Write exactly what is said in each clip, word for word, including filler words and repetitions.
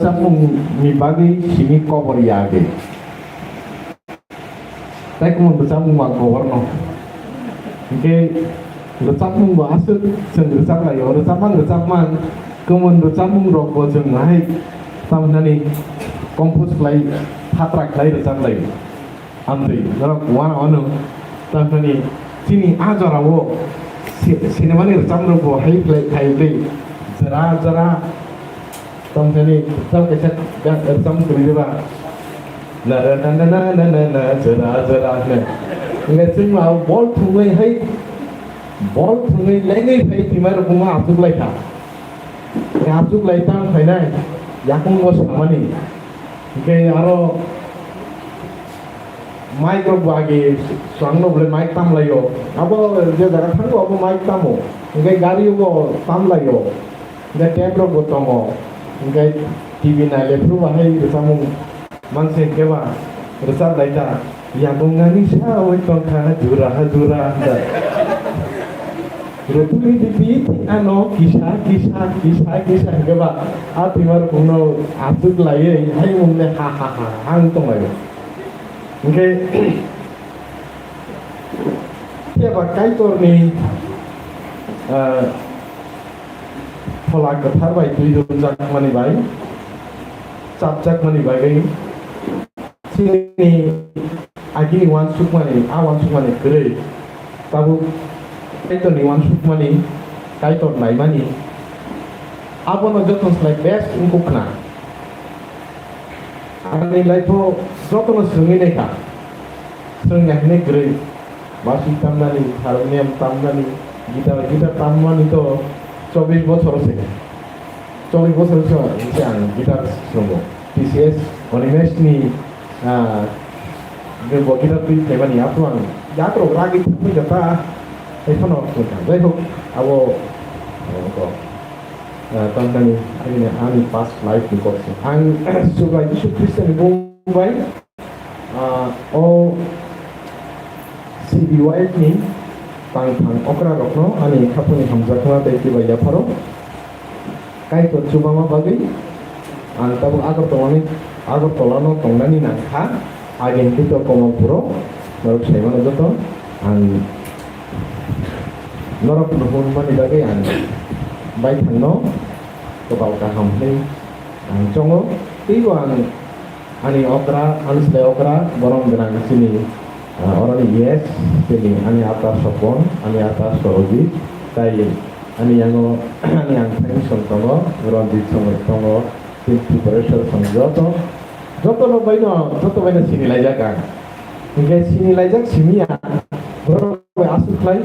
rwchapmung ni bagwi simi kobor ya age. Tai kumun rwchapmung ba kobor no. Hingke rwchapmung bo aswk chwng rwchap lai o, rwchapmang rwchapmang kumun rwchapmung rok bo chwng hai tamnani compose khlai, thatra khlai rwchap lai. Amtwi norok uana ono tamthani chini a jorao si-, sinimani rwchapmung rokbo hai khlai, hai khlai jora jora tamthani rwchap kaisa ga-, rwchapmung kwrwi diba. Na na na jora jora hwnwi. Hwnkhe chwng ma bol thwngwi hai bol thwngwi lengwi phai twima rok wngma achuk lai kha. Achuk lai tang phainai yakung bo samani. Hwnkhe aro Mic rok bo age swkang no bole mic tam lai o. Abo je jaga thango abo mic tamo. Hingke gari o bo tam lai o. Hingke tape rok bo tongo. Hingke T V nai le phuru bahai rwchapmung manse hingke ba rwchap lai ta. Yakung ani sa oi tong kha jura ha jura da. Rwtuli di pi ano kisa kisa kisa kisa hingke ba a twima rok no achuk lai hai mung le ha ha ha ha tong lai o. Hingke phiya ba Kaitorni, ah, Phola Kwthar bai twi dunjakmani bai, chapjakmani bagwi chini agini uansukmani, a uansukmani kwrwi tabuk Kaitorni uansukmani, Kaitor naimani, abono joto slai best wngkha khna. Ani life-o jotono swrwngwi naikha. Swrwngya hwnwi kwrwi. Baswi tamnani, harmonium tamnani, guitar, guitar tammani to chobbish bochor se. Chobbish bochor se, se ang guitar swrwngo. T C S Animesh ni, ah, bo guitar twi phaimani, aphuru ang yakrok ragwi thangwi jata, ekhano swrwngkha. Jai hok, abo, ah, ko. Ah, tamtani ani, ani past life ni kok se. Ang Chubai Jisu Khristo ni bung bai, ah, o C B Y ni tang thang okra rokno ani khapuni hamjakma tei kibai yapharo Kaitor chubama bagwi ang tabuk Agartala ni, Agartala no tongnani nangkha. Age hwnkhe to Komolpuro norok saimano joto ang norok no hwnmani bagwi ang baithangno kwtal kaham hwnwi ang chongo. Teibo ang ani okra, ani slai okra, borom gwnang chini, ah, oroni yes, tini ani ata Sopon, ani ata Sorojit, tai ani yango ani ang thani song tongo, Ranjit song tongo, tei Tripureswar song joto. Joto no baino, joto baino sini laijak ang. Hingke sini laijak simi ang. Borok bai asuk khlai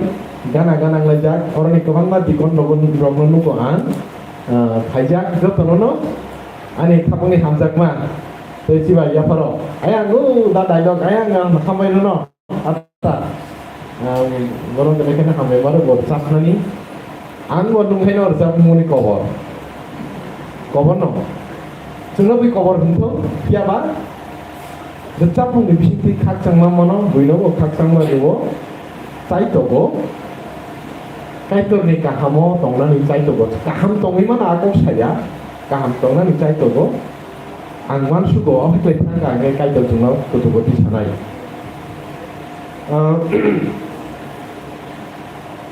gana gana wnglaijak. Oroni kwbangma dikon rokno, rokno nugo ang. Ah, khaijak joto no no ani khapangni hamjakma. Tei chiba yapharo. Ayang o da dialogue ayang ang hambai no no. Atta, ang borok belai kheno hambai mano bo rwchapnani. Ang bo nungkhaino rwchapmungni kobor. Koborno. Chwngno bui kobor hwnkho, phiyaba rwchapmungni bisingtwi khakchangma mano, buino bo khakchangma rwo, chaitogo. Kaitorni kahamo tongnani chaitogo. Kaham tongwi mano a kok saya, kaham tongnani chaitogo. Ang uansugo, omo khlai thangkha hwnkhe Kaitor chwngno kuchugo twi sanai. Ah,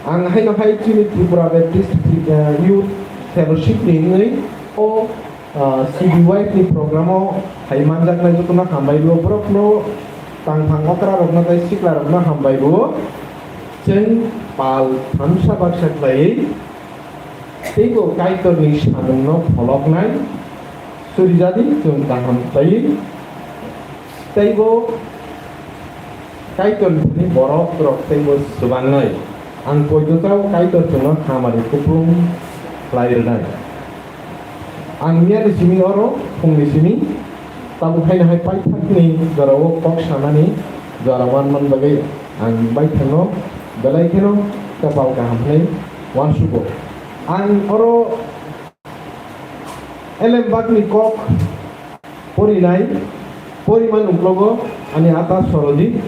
ang haino hai chini Tripura Baptist, ah, Youth Fellowship ni wngwi o, ah, C B Y ni program o hai manjaknai jotono hambai rwo, borokno tangphang okra rokno tei sikla rokno hambai rwo. Chwng pal thamsa baksa khlaiwi teibo Kaitorni samungno pholoknai, surijadi chwng kaham khlaiwi, teibo Kaitorni thani borok rok teibo swbangnai. Ang poito tao Kaitor chwngno hamari kupulung khlai rwnai. Ang miyani simi oro phungni simi tabuk haino hai paithakni jorao kok sanani jora wanman bagwi ang baithangno belai kheno kwpal kaham hwnwi uansugo. Ang oro elembakni kok porinai, poriman uklogo ani ata Sorojit,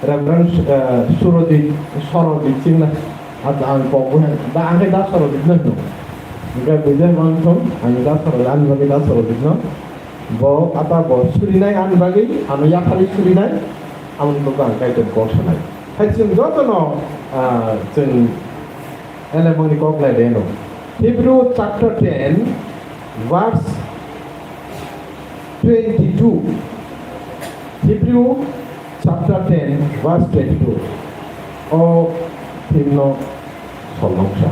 Reverend, eh, Surojit, Sorojit Singh na, at ang kok bo hai, da ang khe da Sorojit na hino. Hingke buijak mansong, ang da soro, ani bagwi da soro buijak. Bo ata bo surinai ani bagwi, ano yaphali surinai, amoni bagwi ang Kaitor kok sanai. Hai chwng jotono, ah, chwng elemoni kok lai reno. Hebrew chapter ten, verse twenty-two. Hebrew chapter ten, verse twenty-two. O himno solnoksa.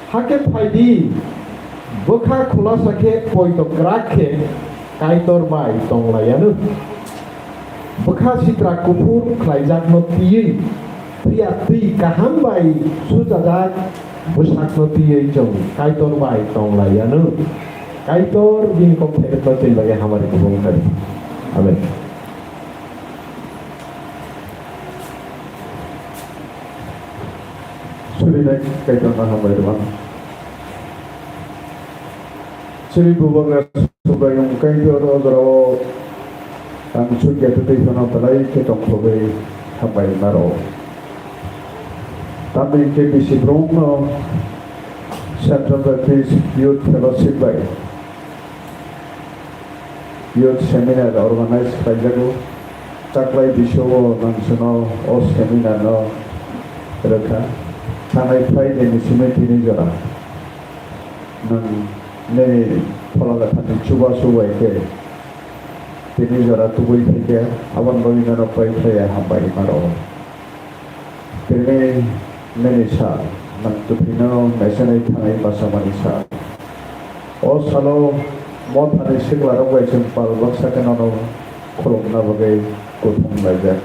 Hakhe phaidi, bwkha khulasa khe poito kwrak khe Kaitor bai tonglaianw. Bwkha sitra kuphur khlaijakno twiwi, phiya twi kaham bai sujajak bwsakno twiwi chwng Kaitor bai tonglaianw. Kaitor bini kok pherepno chini bagwi hamari kubung kari. Amen. Surinai Kaitorno hambai rwmano. Chini Bubagra Subraiyung Kaitor o jorao ang sugya twtwi phano belai khe tongthogwi hambai maro. Tamni khe bisi borokno Central Baptist Youth Fellowship bai Youth Seminar organize khlaijago. Taklai bisio nwng chwngno o seminar no rwkha. Thanai Friday ni simi tini jora nwng nini phola kwthar ni chubachu bai khe tini jora tubui phaikhe, aboni bagwi nono pai khlaiya hambai ma rwo. Tini nini sal, nwng twphaino naisanai thanai basamani sal. O salo mothani siklarok bai chwng pal baksa khe nono khulumna bagwi kuthum laijak.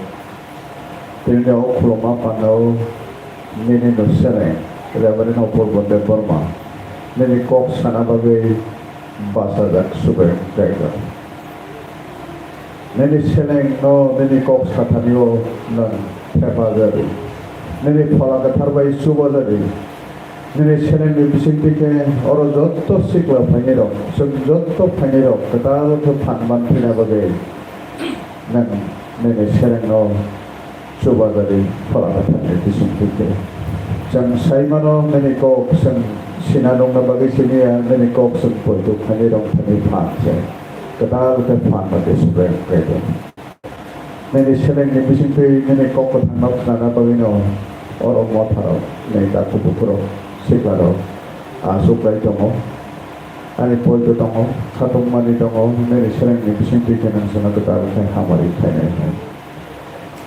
Tini o khulumma pandao nini no seleng Reverend Apurbo Debbarma nini kok sana bagwi bachajak Subraiyung Kaitor. Nini selengno nini kok sathanio nwng thepajadi. Nini phola kwthar bai chubajadi. Nini selengni bisingtwi khe oro jotto sikla phainairok, chwng jotto phainairok kwtal khe phan man thwina bagwi nwng nini selengno chubajadi phola kwthar ni bisingtwi khe. Chwng sai mano nini kok chwng sina nungna bagwi siniya, nini kok chwng poito khainai rok thani phan se. Kwtal khe phan no de Subraiyung Kaitor. Nini selengni bisingtwi nini kok kwthangno khnana bagwino oro motharok, nini takhuk bukhurok, siklarok achuk lai tongo. Ani poito tongo, khatungmani tongo, nini selengni bisingtwi khe nwng chwngno kwtal khe hamari khainai hai.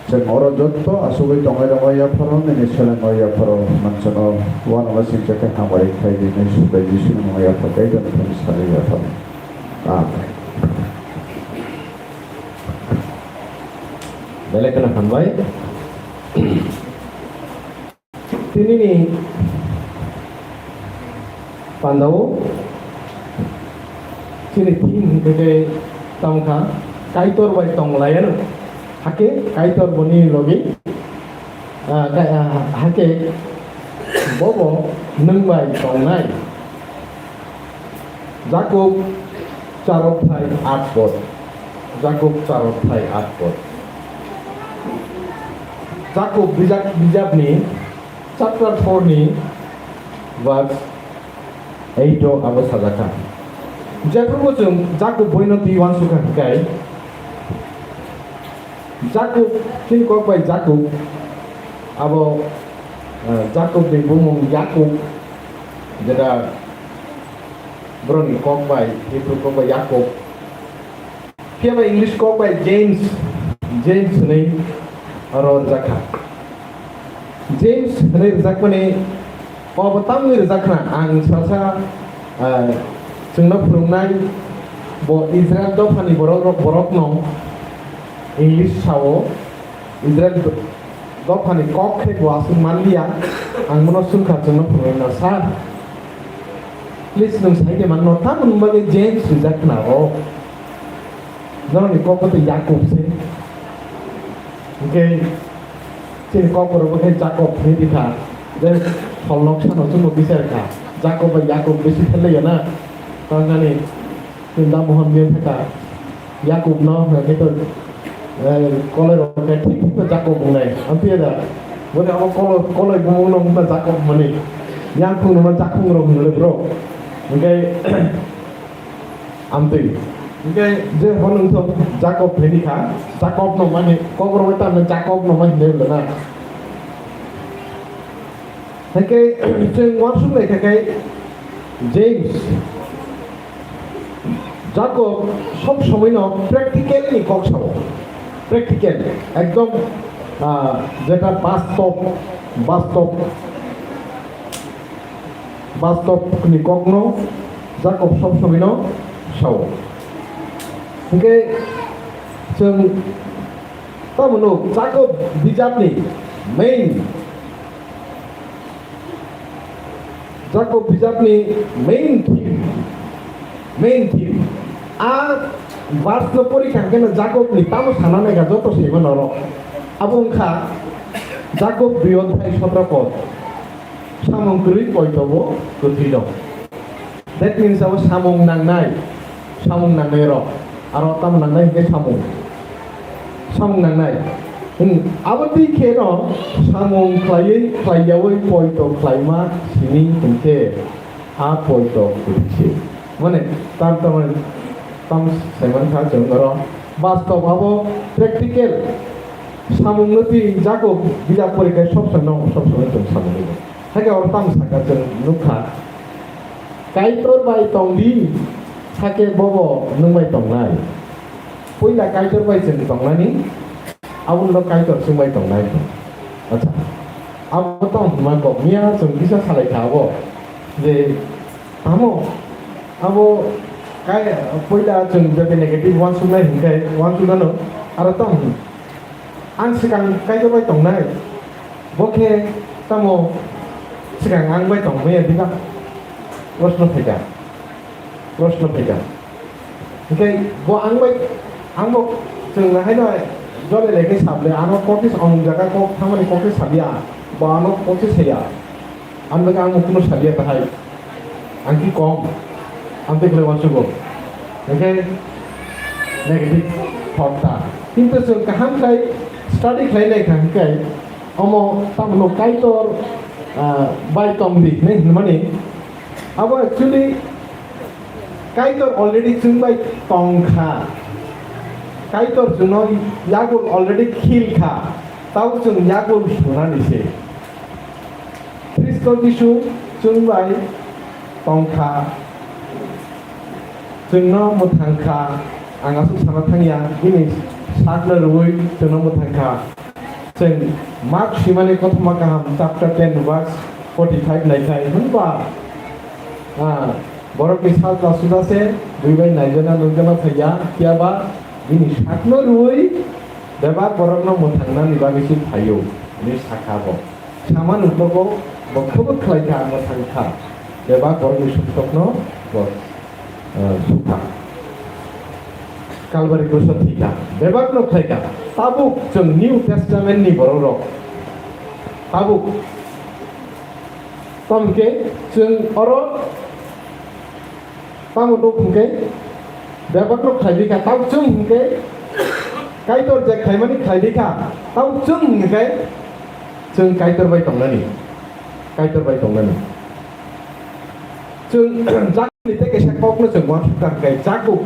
Chwng oro jotto achugwi tongnai rokno yapharo, nini selengno yapharo, nwng chwngno uanama singcha khe hamari khai di, nini Subraiyung Jisuni mungwi yaphar khe, tei tongthok sari yapharo. Amen. Belai kheno hambai. Tinini pandao chini theme hwnkhe khe tamo kha, Kaitor bai tong laianw, hakhe Kaitor boni logi, ah, kai-, ah, hakhe bobo nwng bai tongnai. Jakob char othai aat pod. Jakob char othai aat pod. Jakob bijak, bijapni chapter four ni verse eight o abo sajak kha. Jephru bo chwng Jakob boino twi uansukha hwnkhe, Jakob, chini kok bai Jakob, abo, eh, Jakob ni bumung Yakob, jeta borokni kok bai, Hebrew kok bai Yakob. Phiya ba English kok bai James, James hinwi aro rwjak kha. James hinwi rwjakmani, o bo tamni rwjak khna, ang salsa, ah, chwngno phwrwngnai, bo Israel dophani borok, borokno English sao, Israel do-, dophani kok khe bo aswk manliya, ang bono swngkha chwngno phwrwngna, "Sir, please nwng sai de manno, tamoni bagwi James rwjak khna o?" Norokni kok bo tei Yakub se. Hwnkhe chini kok borok bo khe Jakob hinwi rikha. Je sol nok sano chwngno bichar kha. Jakob bai Yakub bisi khelaiya na. Tamjani chini da Mohan bini thaka Yakub no hwnkhe to, eh, koloi rok khe thik thik no Jakob wngnai. Amtwi da. Boni abo koloi, koloi bumung no wngkha Jakob hwnmani. Yang khung no chakhung rok hinwi bro. Hingke amtwi. Hingke je hwn wngthok Jakob hinwi kha. Jakob no mani kok rok bai tamo Jakob no mani hinwi bwlana. Hingke chwng uansuk lai kha khe James. Jakob sob somoi no practical ni kok sao. Practical, ekdom, ah, jeta bastob, bastob, bastob ni kok no Jakob sob somoi no sao. Hingke chwng tamo no Jakob bijap ni main Jakob bijapni main theme, main theme. A verse no pori kha khe no Jakob ni tamo sana nai kha joto saiman oro. Abo wngkha Jakob dui odhyay sotro pod. Samung kwrwi poito bo kwthwi dong. That means abo samung nangnai, samung nangnai rok. Aro tamo nangnai hingke samung. Samung nangnai. Hmm, abo twi khe no samung khlaiwi khlaiyawi poito khlaima simi hingke a poito kwthwi se. Mane tam tam tam saiman kha chwng oro. Bastob abo practical samung no twi Jakob bijap pori khe sob sono sob sono chwng samung nai. Hakhe oro tamo sakha chwng nukha, Kaitor bai tongdi, hakhe bobo nwng bai tongnai. Puila Kaitor bai chwng tongnani, aboni ulo Kaitor chwng bai tongnai. Acha, abo tong hwnma kok miya chwng kisa salai kha abo, je tamo abo kai, puila chwng je negative uansuknai hinkhe uansuknano, aro tong Ang swkang Kaitor bai tongnai, bo khe tamo swkang ang bai tongmaya diba? Proshno phaikha, proshno phaikha. Hinkhe bo ang bai, ang bo chwng haino jole lekhe sable, ano kokis ong jaga kok thamani kokis sabya, bo ano kokis saya. Ang bai ang mukhuno salia tahai. Ang ki kom. Ang tei khlai uansugo. Hingke negative thought ta. Kintu chwng kaham khai study khlai lai kha hingke omo tamno Kaitor, ah, bai tong di hinwi hwnmani. Abo actually Kaitor already chwng bai tong kha. Kaitor chwngno yagul already khil kha. Tau chwng yagul sunani se. Khristo Jisu chwng bai tong kha, chwngno mwthang kha, ang aswk sana thangya, bini sakno rwui chwngno mwthang kha. Chwng Mark simani kothoma kaham chapter ten verse forty five naikhai, hwnba, ah, borokni salsa suda se bui bai naijana nukjana thangya, phiyaba bini sakno rwui bebak borokno mwthangnani bagwi se phaio, hwnwi sakha bo. Sama nuklogo bo khobor khlai kha, mwthang kha. Bebak borokni sumsokno bo, eh, sukha. Kalbari kruso thwi kha. Bebakno khlai kha. Tabuk chwng New Testament ni borok rok. Tabuk. Tamkhe chwng oro Tamo dok hwnkhe, bebakno khlai di kha, tamo chwng hwnkhe, Kaitor je khlaimani khlai di kha, tamo chwng hwnkhe, chwng Kaitor bai tongnani, Kaitor bai tongnani. Chwng Jakobni tei kaisa kokno chwng uansuk kha hwnkhe, Jakob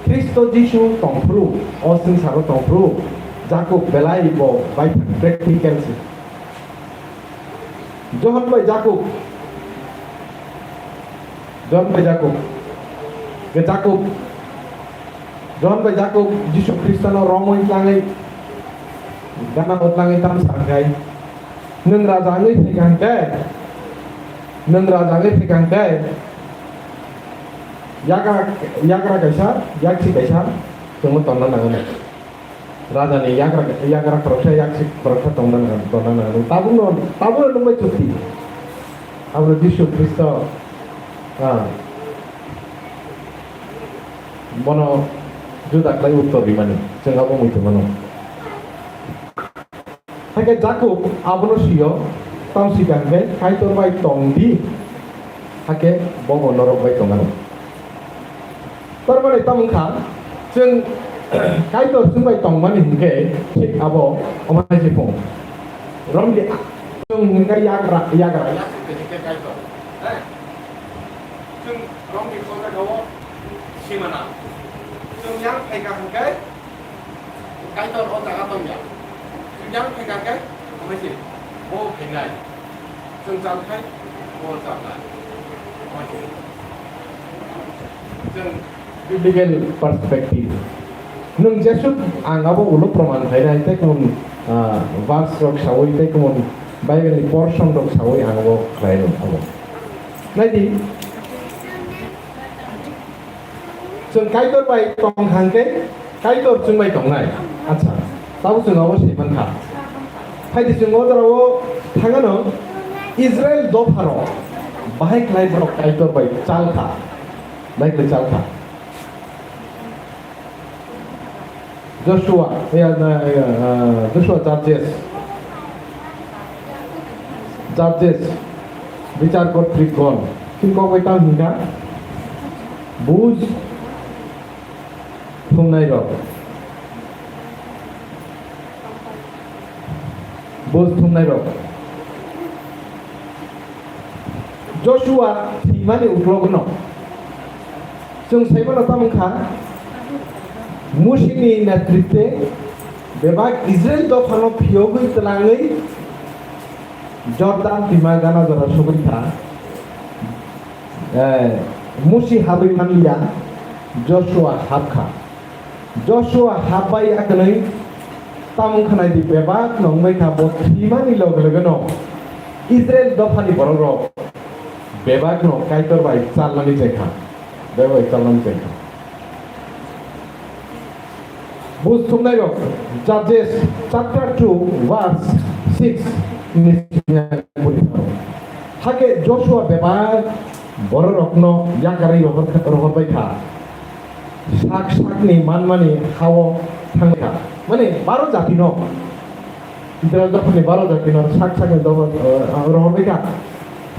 Khristo Jisu tongphuru, o swngcharo tongphuru, Jakob belai bo baithang practical se. Johon bai Jakob. Johon bai Jakob. Ke Jakob. Johon bai Jakob Jisu Khristo no romwi tlangwi gana bo tlangwi tam sa khai. Nwng raja wngwi phaikha hwnkhe, nwng raja wngwi phaikha hwnkhe, yagra, yagra kaisa, yaksi kaisa chwngno tonna nango. Raja ni yagra, yagra khoroksa, yaksi khoroksa tongna nang, tongna nang. Tabukno, tabukno nungbai chukti. Abo Jisu Khristo, ah, bono juda khlai uttor rimani, chwng abo muitu mano. Hakhe Jakob abono sio, tamo sika hwnkhe, Kaitor bai tong di, hakhe bobo norok bai tongano. Tar mane tamo wngkha, chwng Kaitor chwng bai tongmani hinkhe thik abo omo hai se phung. Romdi, Chwng hwnkhe yagra, yagra, yak hwnkhe hwnkhe Kaitor. He? Chwng rongni kok jagao simana. Chwng yang phaikha hwnkhe Kaitor o jaga tongya. Chwng yang phaikha hwnkhe omo se bo phainai. Chwng chal khai bo chalnai. Omo se. Chwng biblical perspective. Nwng jesuk ang abo ulo proman khainai, tei kumon, ah, verse rok sawi, tei kumon Bible ni portion rok sawi ang abo khlai rw abo. Naidi, chwng Kaitor bai tong hang khe, Kaitor chwng bai tongnai. Acha, tabuk chwng abo saiman kha. Phaidi chwng o jora o thangano Israel dopha rok bahai khlai borok Kaitor bai chal kha. Bible chalkha. Joshua, ya, na, ya, ah, Joshua, Judges. Judges, bichar kortrikgol. Chini kok bai tamo hingkha? Buj thumnai rok. Buj thumnai rok. Joshua thwimani uklokno chwng saimano tamo wngkha, Musini netritwe bebak Israel dophano phiyogwi twlangwi Jordan twima gana jora sogwi kha. Eh, Musi habwi manliya, Joshua habkha. Joshua habbai ya kwnwi tamo wngkha naidi, bebak no wngbai kha, bo thwimani loge loge no Israel dophani borok rok bebak no Kaitor bai chalnani chengkha, bebak bai chalnani chengkha. Buj thumnai rok, Judges chapter two verse six ni simi ang pori tharo. Hakhe Joshua bebak borok rokno yakarwi rohor, rohorbai kha. Sak sakni manmani hao thangkha. Mane baro jatino, Israel dophani baro jatino sak sakni dophano, eh, rohorbaikha.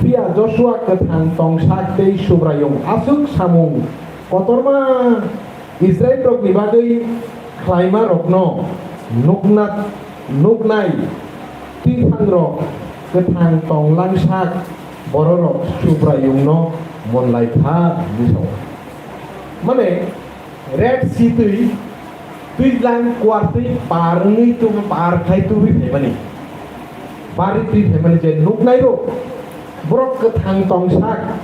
Phiya Joshua kwthang tongsak tei Subraiyung aswk samung kotorma Israelrokni bagwi khlaimarokno nukna, nuknai twiphangrok kwthang tonglangsak bororok Subraiyungno monlaikha, hwnwi sao. Mane, Red Sea twi, twijlang kuartwi par wngwi tub-, par khai tubui phaimani. Barwi twi phaimani je nuknairok, borok kwthang tongsak,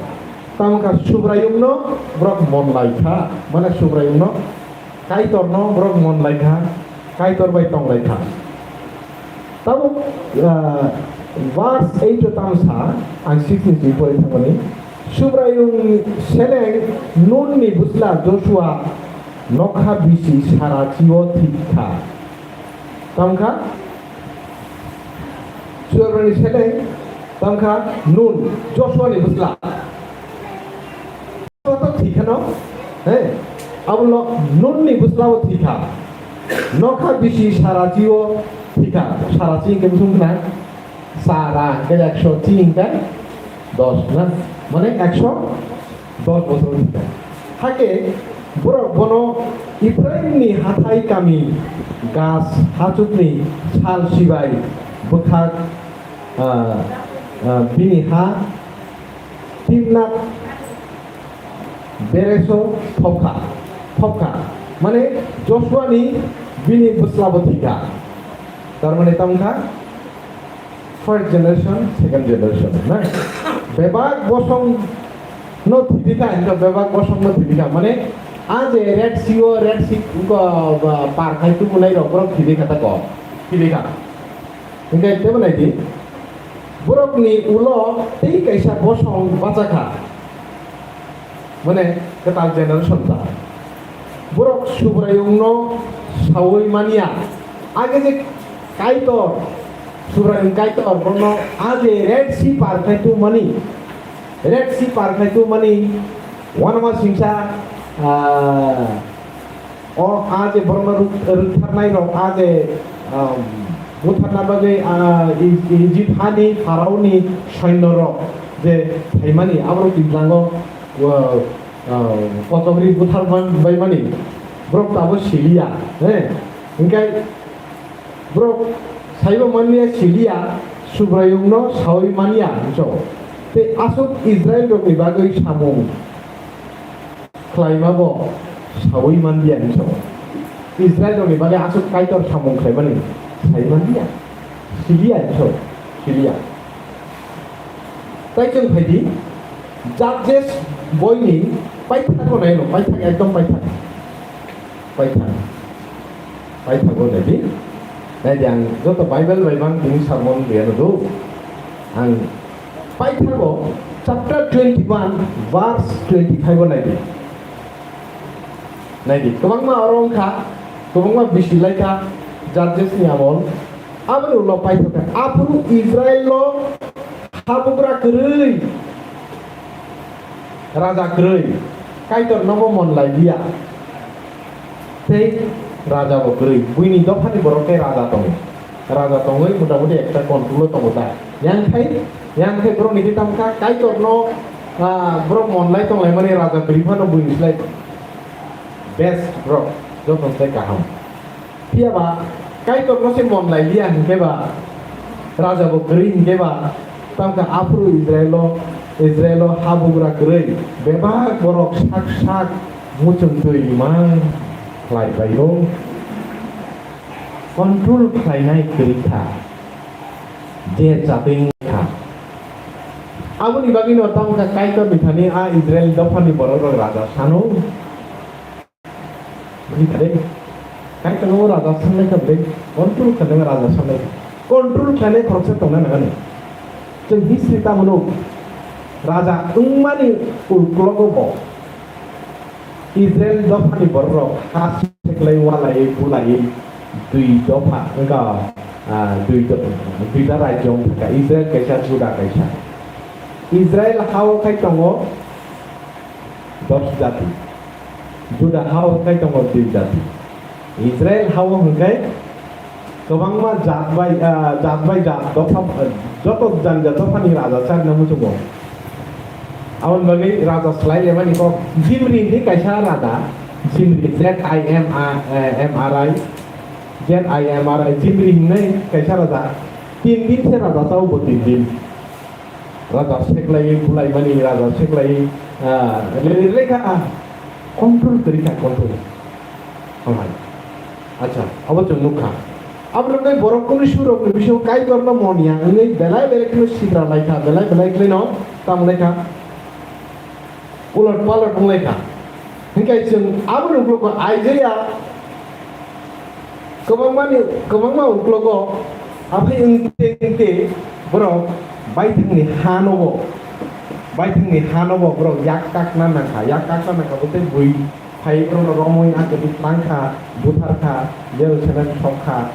tamo wngkha Subraiyungno borok monlaikha, mane Subraiyungno, Kaitorno borok monlaikha, Kaitor bai tonglaikha. Tabuk, ah, verse eight o tamo sa, ang six ni simi pori thangmani. Subraiyung seleng Nunni bwsla Joshua nokha bisi Sarachio thwikha. Tamo wngkha? Subraiyungni seleng tamo wngkha Nun, Joshua ni bwsla. Joshua to thwikha no, he? Abono Nun ni bwsla bo thwikha. Nokha bisi Sarachi o thwikha. Sarachi hwnkhe bwswng khna? Sara hwnkhe ekso, chi hwnkhe dos na? Mane ekso dos bosor thwikha. Hakhe borok bono Ephraim ni hathai kami Gas hachukni sal sibai bwkhak, ah, ah, bini ha Timnat Bereso phobkha, phobkha. Mane Joshua ni bini bwsla bo thwikha. Tar mane tamo wngkha first generation, second generation, na? Bebak bosong no thwikha, hingkha bebak bosong no thwikha. Mane a je Red Sea o, Red Sea ko, ba, par khai tubunai rok borok thwikha ta ko. Thwikha. Hingkhe tebo naidi, borokni ulo tei kaisa bosong bachakha, mane kwtal generation ta. Borok Subraiyungno saui manya, age je Kaitor, Subraiyung Kaitor bono a je Red Sea par khai tubumani, Red Sea par khai tubumani, uanama singsa, ah, O, a je borokno rwk-, rwktharnai rok, a je, um, butharna bagwi, ah, I-, Egypt hani Pharaoni soinno rok je phaimani, aborok twijlango, uh, uh, kochokri buthar man-, baimani, borok tabuk siliya, he? Hinkhe borok saibo manliya, siliya, Subraiyungno saui manya hinso. Tei aswk Israilrokni bagwi samung khlaima bo saui manliya hinso. Israilrokni bagwi aswk Kaitor samung khlaimani sai manliya. Siliya hinso. Siliya. Tai chwng phaidi, Judges boini paithak bo naino, paithak, ekdom paithak. Paithak. Paithak bo naidi. Naidi, ang joto Bible bai bang tini sermon liya no do. Ang paithak bo chapter twenty-one, verse twenty-five bo naidi. Naidi, kwbangma oro wngkha, kwbangma bisi laikha, Judges ni amol. Aboni ulo paithak kha, aphuru Israel no habugra kwrwi. Raja kwrwi, Kaitor nobo mon lai liya. Tei raja bo kwrwi, buini dophani borok tei raja tongo. Raja tongwi mota moti ekta control o tongo da. Yang khai, yang khai borok ni kitam kha, Kaitor no, ah, borok mon lai tong lai mani raja kwrwi phano buini slai best borok, joto slai kaham. Phiya ba Kaitor no se mon lai liya hinkhe ba, raja bo kwrwi hinkhe ba, tamkha aphuru Israilo, Israilo habugra kwrwi bebak borok sak sak muchung twi mang khlai bai o. Control khlainai kwrwi kha, je chatwi kha. Aboni bagwi no tamkha Kaitor ni thani a Israil dophani borok rok raja sano. Buji kha de. Kaitor no raja sanai kha de. Control khlainai raja sanai kha. Control khlainai khoroksa tongna nangani. Chwng history tamo nuk. Raja wngmani uklogo bo Israel dophani borok rok ha seklai walai bulai dui dopha wngkha, ah, dui do-, duita rajyo wngkha. Israel kaisa, Juda kaisa. Israel hao khai tongo dos jati. Juda hao khai tongo dui jati. Israel hao hwnkhe kwbangma jat bai, ah, jat bai jat dopha, joto jani jat dophani raja charina muchungo. Aboni bagwi raja swlai lemani kok Zimri hinwi kaisa raja, Zimri, Z I M R I, Z I M R I, Zimri hinwi kaisa raja, tin din se raja chao bo tin din. Raja seklai, bulai mani raja seklai, ah, le-, lekha, ah, control kwrwi kha, control. Hambai. Acha, abo chwng nukha. Abo rokni borok kunu surokni bisingo Kaitorno moniya wngwi belai belai kheno sidra laikha, belai belai kheno tamo laikha, ulot palot wng laikha. Hinkhe chwng abo rokno Isaiah kwbangmani, kwbangma uklogo aphai wngte wngte borok baithangni hanobo, baithangni hanobo borok yak kakna nangkha, yak kakna nangkha bo tei bui phai borokno romwi a kwtwi tangkha, butharkha, Jerusalem sokha,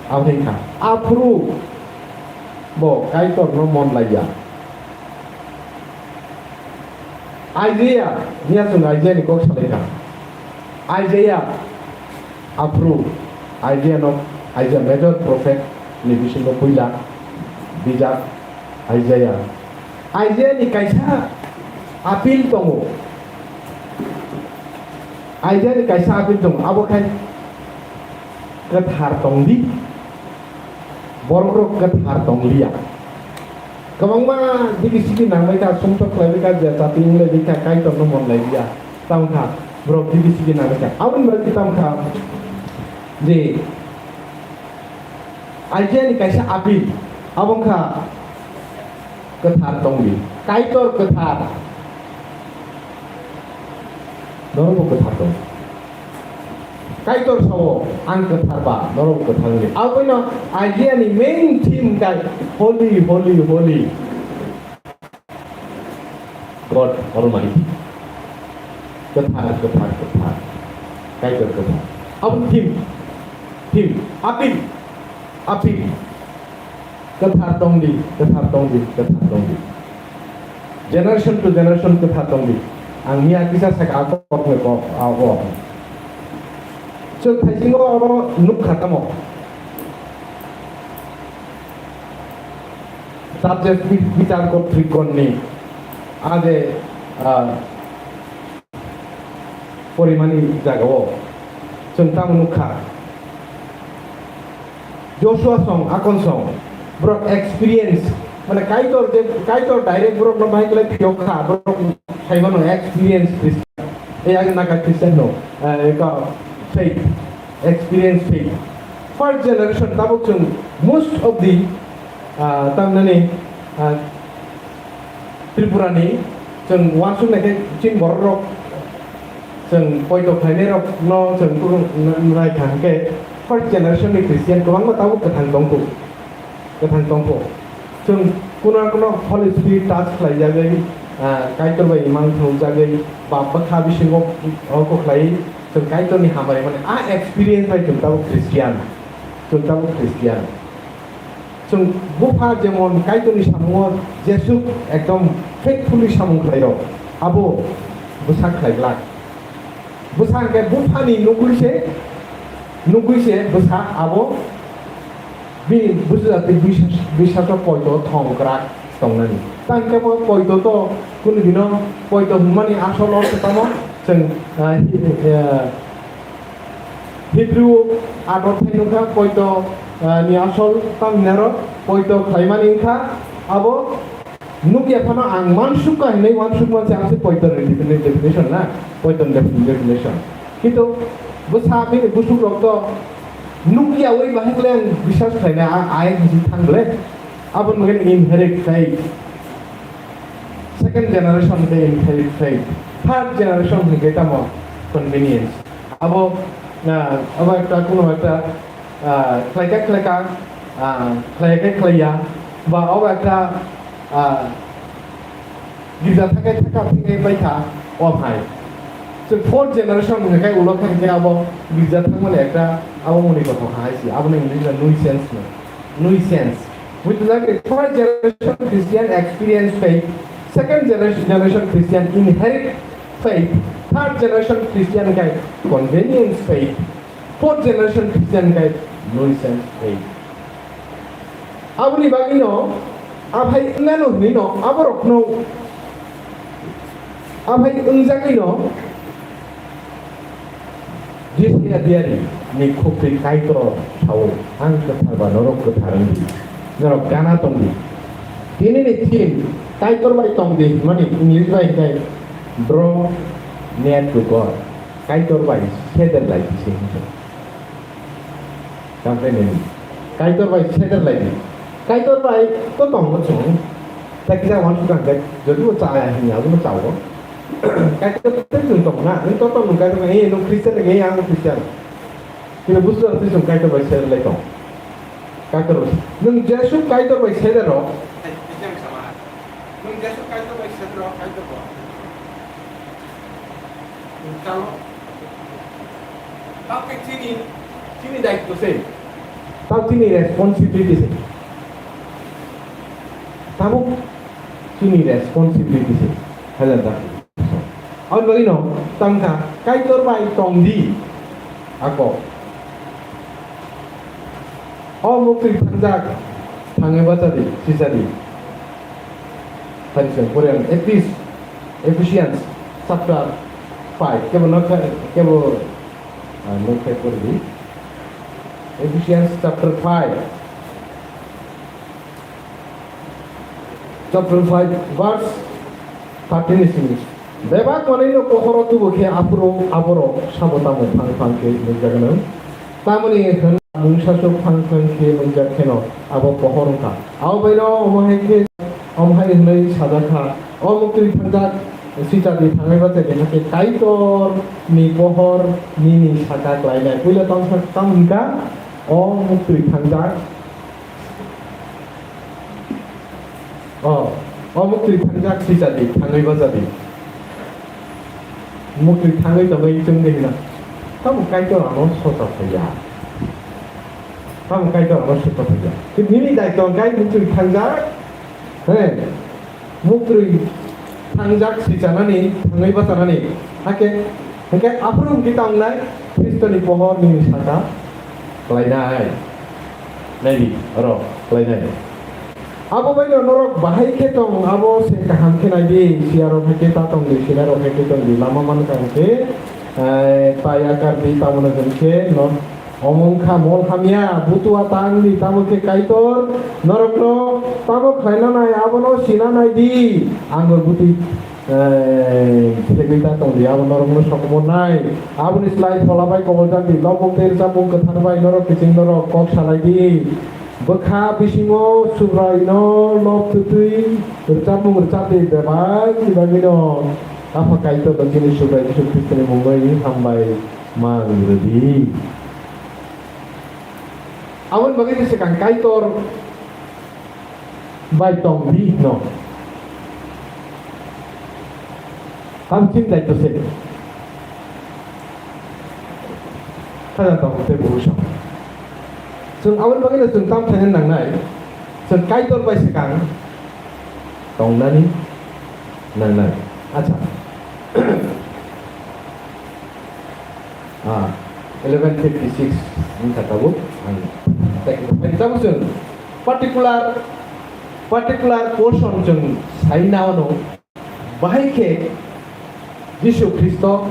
aboni kha. Aphuru bo Kaitorno mon laiya. Isaiah, miya chwng Isaiah ni kok salai kha. Isaiah, aphuru Isaiah no, Isaiah major prophet ni bisingo puila bijap Isaiah. Isaiah ni kaisa appeal tongo. Isaiah ni kaisa appeal tongo. Abo khai kwthar tongdi. Borok rok kwthar tongliya. Kwbangma digi sigi nangbai kha, sumsok khlaibai kha, je chati wnglaidi kha, Kaitorno mon laiya. Tamo kha, borok digi sigi nangbai kha. Aboni bagwi tamo kha je Isaiah ni kaisa appeal, abo wngkha kwthar tongdi. Kaitor kwthar. Norokbo kwthar tong. Kaitor sao, "Ang kwthar ba, norok kwthar wngdi." Aboino Isaiah ni main theme khe holy, holy, holy God Almighty. Kwthar, kwthar, kwthar. Kaitor kwthar. Abo theme, theme, appeal, appeal. Kwthar tongdi, kwthar tongdi, kwthar tongdi. Generation to generation kwthar tongdi. Ang miya kisa saka a kokni kok, a o. Chwng thaisingo oro nukha tamo. Subject bi-, bichar kotrikgonni a je, ah, porimani jagao chwng tamo nukha. Joshua song, Akon song, Borok experience, mane Kaitor je, Kaitor direct borokno bahai khlai phiyok kha, borok khaimano experience Christian. Ei ang naka Christian no, eh, eka faith, experience faith. First generation tabuk chwng most of the, ah, tamnani, ah, Tripura ni chwng uansuk nai khe chini borok rok chwng poito khlainai rok no chwng kurung nai kha hwnkhe first generation ni Christian kwbangma tabuk kwthang tong kho, kwthang tong kho. Chwng kuno kuno Holy Spirit touch khlai jagwi, ah, Kaitor bai imang thung jagwi bap bwkha bisingo oko khlai chwng Kaitor ni hamari mani a experience bai chwng tabuk Christian, chwng tabuk Christian. Chwng bupha jemon Kaitorni samungo jesuk ekdom faithfully samung khlairok, abo bwsa khlai glak. Bwsa hwnkhe buphani nugwi se, nugwi se bwsa abo bini bwsa jati bwsa-, bwsaso poito thong kwrak tongnani. Tangkhe bo poito to kunu dino poito hwnmani asol ortho tamo chwng, ah, hi-, ah, Hebrew adot phai nukha poito, ah, ni asol tamo hinaro poito khlaimani wngkha abo nukya phano ang mansukha hinwi uansukma se ang se poito ni defini-, definition na, poito ni defini-, definition. Kintu bwsa bini busukrok to nukyawi bahai khlai ang biswas khlainai a-, ayang hisi thang ble. Abo nukhe inherit faith. Second generation hwnkhe inherit faith. Third generation hwnkhe tamo convenience. Abo, ah, abo ekta kuno ekta, ah, khlaika khlaika, ah, khlaika khlaiya, ba abo ekta, ah, girja thakai thaka thangwi paikha, o hai. So fourth generation hwnkhe ulo khe abo girja thangmani ekta abo moni kothok hai si, aboni English nuisance no. Nuisance. With like first generation Christian experience faith, second generation, generation Christian inherit faith, third generation Christian khe convenience faith, fourth generation Christian khe nuisance faith. Aboni bagwino aphai wngnano hwnwino aborokno, aphai wngjagwino Jisiya diyari ni khukri Kaitor sao, ang kwthar ba norok kwthar wngdi, norok gana tongdi. Tini ni theme Kaitor bai tongdi hwnmani English bai hwnkhe draw near to God. Kaitor bai seder lai di se hwnkhe. Tamkhe nini Kaitor bai seder lai di. Kaitor bai to tongo chwng. Ta kisa wan sukang khe jodi bo chaya hini abono chawo. Kaitor tei chwng tong na, nwng to tong nwng Kaitor bai, eh, nwng Christian, eh, ang Christian. Kini busu jora tei chwng Kaitor bai seder lai tong. Kaitor bai. Nwng Jesu Kaitor bai seder rw. Nwng Jesu Kaitor bai seder rw, Kaitor bo. Nwng chalo. Tao khe chini, chini daityo se. Tao chini responsibility se. Tabuk chini responsibility se. Hajar da. Aboni bagwi no tangkha Kaitor bai tongdi ako. O muktwi thangjak thangwi bachadi, sisadi. Thank you. Pore ang Ephes-, Ephesians chapter five. Kebo no kha-, kebo, ah, no khe pore di. Ephesians chapter five. Chapter five, verse thirteen ni simi. Bebak manwino pohoro tubu khe aphuru aborok sabo tamo phang phang khe nukjagano. Tamoni hwn mungsaswk phang phang khe nukjak kheno abo pohor wngkha. Abo baino omo hai khe, omo hai hwnwi sajak kha, o muktwi thangjak sitadi thangwi bachai khe Kaitor ni pohor nini saka klainai. Puila tamo sa-, tamo hwnkha, o muktwi thangjak O, o muktwi thangjak sijadi, thangwi bajadi. Muktwi thangwi tongwi chwngdi hino. Tamo Kaitor ano socha phaiya. Tamo Kaitor ano socha phaiya. Nini daitong kai muktwi thangjak. He. Muktwi thangjak sichanani, thangwi bachanani. Hake, hake aphuru hwnkhe tangnai Khristoni pohor nini saka klainai. Naidi, oro, klainai. Abo baino norok bahai khe tong, abo se kaham khe naidi, siyarok hai khe ta tongdi, siyarok hai khe tongdi, lama mankha hwnkhe, eh, ta yakar di, tamoni hwnkhe no Omo wngkha mol hamya, butua tang di, tamo khe Kaitor norokno tamo khlaina nai, abono sina nai di. Ang bwtwi, eh, thegwi ta tong di, abo norokno sokomor nai. Aboni slai phola bai kobol jak di, lobuk tei rwchapmung kwthar bai norok kiching norok kok salai di. Bwkha bisingo Subraino lob twtwi rwchapmung rwchap di, bebak ni bagwino Apha Kaitor no chini Subrai Jisu Khristoni mungwi hambai mang rwdi. Aboni bagwi se swkang Kaitor bai tong di no. Hamchini daityo se. Khaja tong tei busa. Chwng aboni bagwi no chwng tam khlaina nangnai. Chwng Kaitor bai swkang tongnani nangnai. Acha. Ah, eleven fifty six wngkha tabuk. Ang tabuk chwng particular, particular portion chwng sai na ono. Bahai khe Jisu Khristo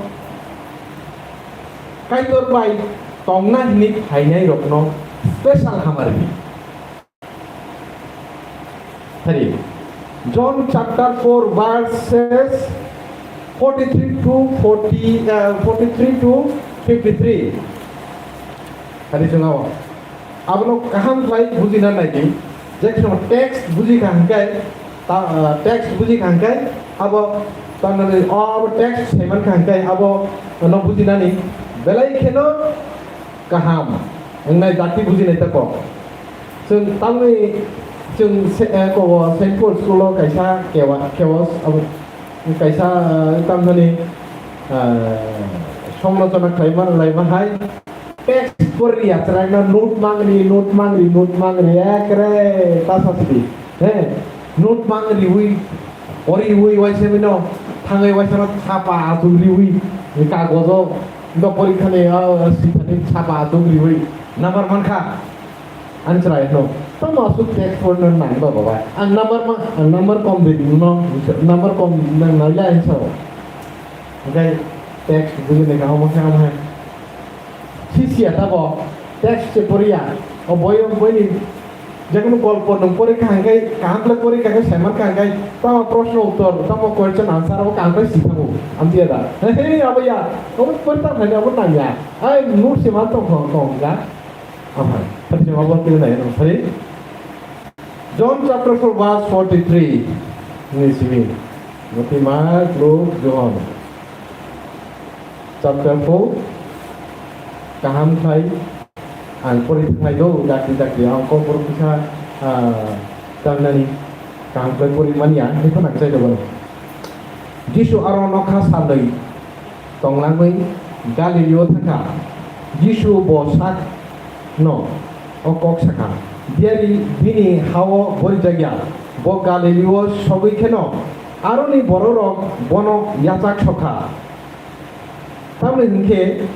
Kaitor bai tongna hwnwi phainai rokno special hamari. Hari. John chapter four verses forty three to forty, uh, forty three to fifty three. Hari chwng o. Abono kaham khlai bujina nai di. Je kono text buji kha hwnkhe, ta, ah, text buji kha hwnkhe, abo tamni o abo text saiman kha hwnkhe, abo no bujinani belai kheno kaham wngnai jati bujinai ta kok. Chwng tamni chwng se, eh, kobo Saint Paul school o kaisa kewa, kewas abo kaisa, eh, tamni, eh, somlochona khlai man lai ma hai. Text pori ya, chwraino note mangri, note mangri, note mangri, ekre ta sa sidi. He, note mangriwi, oriwi waisa bino, thangwi waisa no chapa achuk riwi, kagojo, do porikhani, ah, sithani chapa achuk riwi, number mankha, ani chwraino. Tamo aswk text porino nang ba baba. Ang number ma, ang number kom de di no, number kom nang naila ang sao. Hwnkhe text bujini kaham khe, omo hai. Sisiya tabo text se poriya. O boi, o boini jekunu golpo nwng pori kha hwnkhe, kaham khlai pori kha hwnkhe, saiman kha hwnkhe, tamo proshno uttor, tamo question answer abo kaham khlai si thango. Amtwi ya da? He, he, abo ya. Obo pori ta thani abo nang ya. Ai, note se man tong thong tong ja. Aha, pati se abo twi nai nang sari. John chapter four verse forty three ni simi. Mati, Mark, Luke, John. Chapter four, kaham khai ang pori thangnai do, dakti dakti, ang kok borok kisa, ah, tangnani kaham khai pori manya, hiko nang chai dogo. Jisu aro nokha salnwi tonglangwi Galilio thangkha. Jisu bo sakno o kok sakha, diyari bini ha-o borijakya. Bo Galilio sogwi kheno aroni bororok bono yachak sokha. Tamni hwnkhe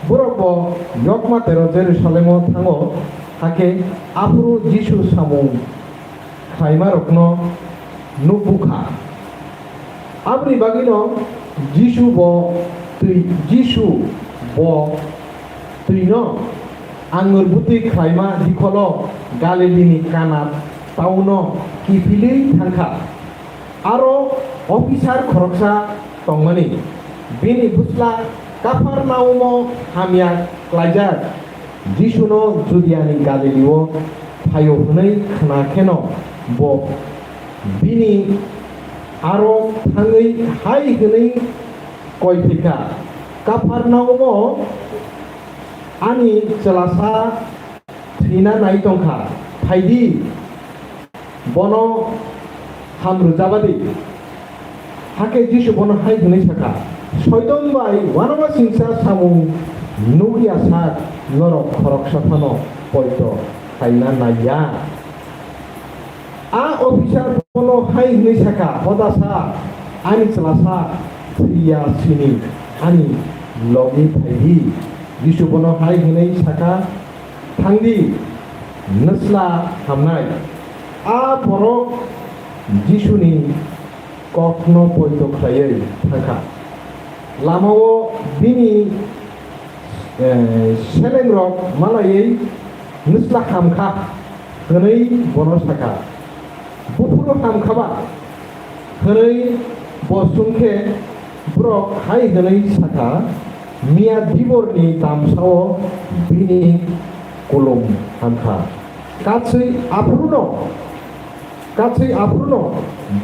borok bo yokma tero Jerusalemo thango, hakhe aphuru Jisu samung khlaimarokno nukbukha. Aboni bagwino Jisu bo twi, Jisu bo twino angur bwtwi khlaima dikholo Galilini Kana tauno kiphilwi thangkha. Aro officer khoroksa tongmani, bini bwsla Kapharnaumo hamya klaijak. Jisuno Judiani Galilio phaio hwnwi khna kheno bo bini aro thangwi hai hwnwi koi phikha, "Kapharnaumo ani chwlasa thwina nai tongkha, phai di, bono ham rwjaba di." Hakhe Jisu bono hai hwnwi sakha, "Soiton bai uanama singcha samung nuk ya sak norok khoroksa phano poito khaina nai ya." A officer bono hai hwnwi sakha, "Hoda sa, ani chwlasa thwi ya sini ani logi phai di." Jisu bono hai hwnwi sakha, "Thang di, nwsla hamnai." A borok Jisuni kokno poito khlaiwi thangkha. Lamao bini eh, selengrok malaiwi nwsla hamkha hwnwi bono sakha. Buphuru hamkhaba hwnwi bo swngkhe borok hai hwnwi sakha, miya diborni damsao bini kulum hamkha. Katswi aphuruno Katswi aphuruno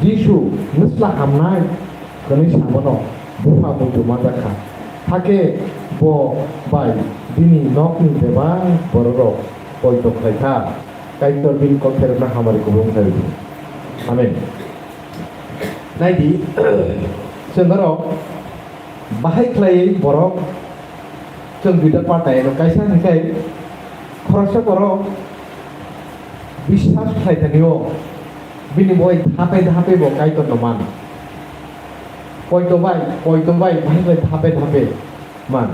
Jisu nwsla hamnai hwnwi sabono bupha muitu manjakha. Hakhe bo bai bini nokni bebak bororok poito khlaikha. Kaitor bini kok pherepna hamari kubung khlai rw. Amen. Naidi, chwng oro bahai khlaiwi borok chwng duita part naino. Kaisa hwnkhe khoroksa borok biswas khlai thani o bini boi thapai thapai bo Kaitor no man. Poito bai, poito bai, bahai bai thapai thapai man.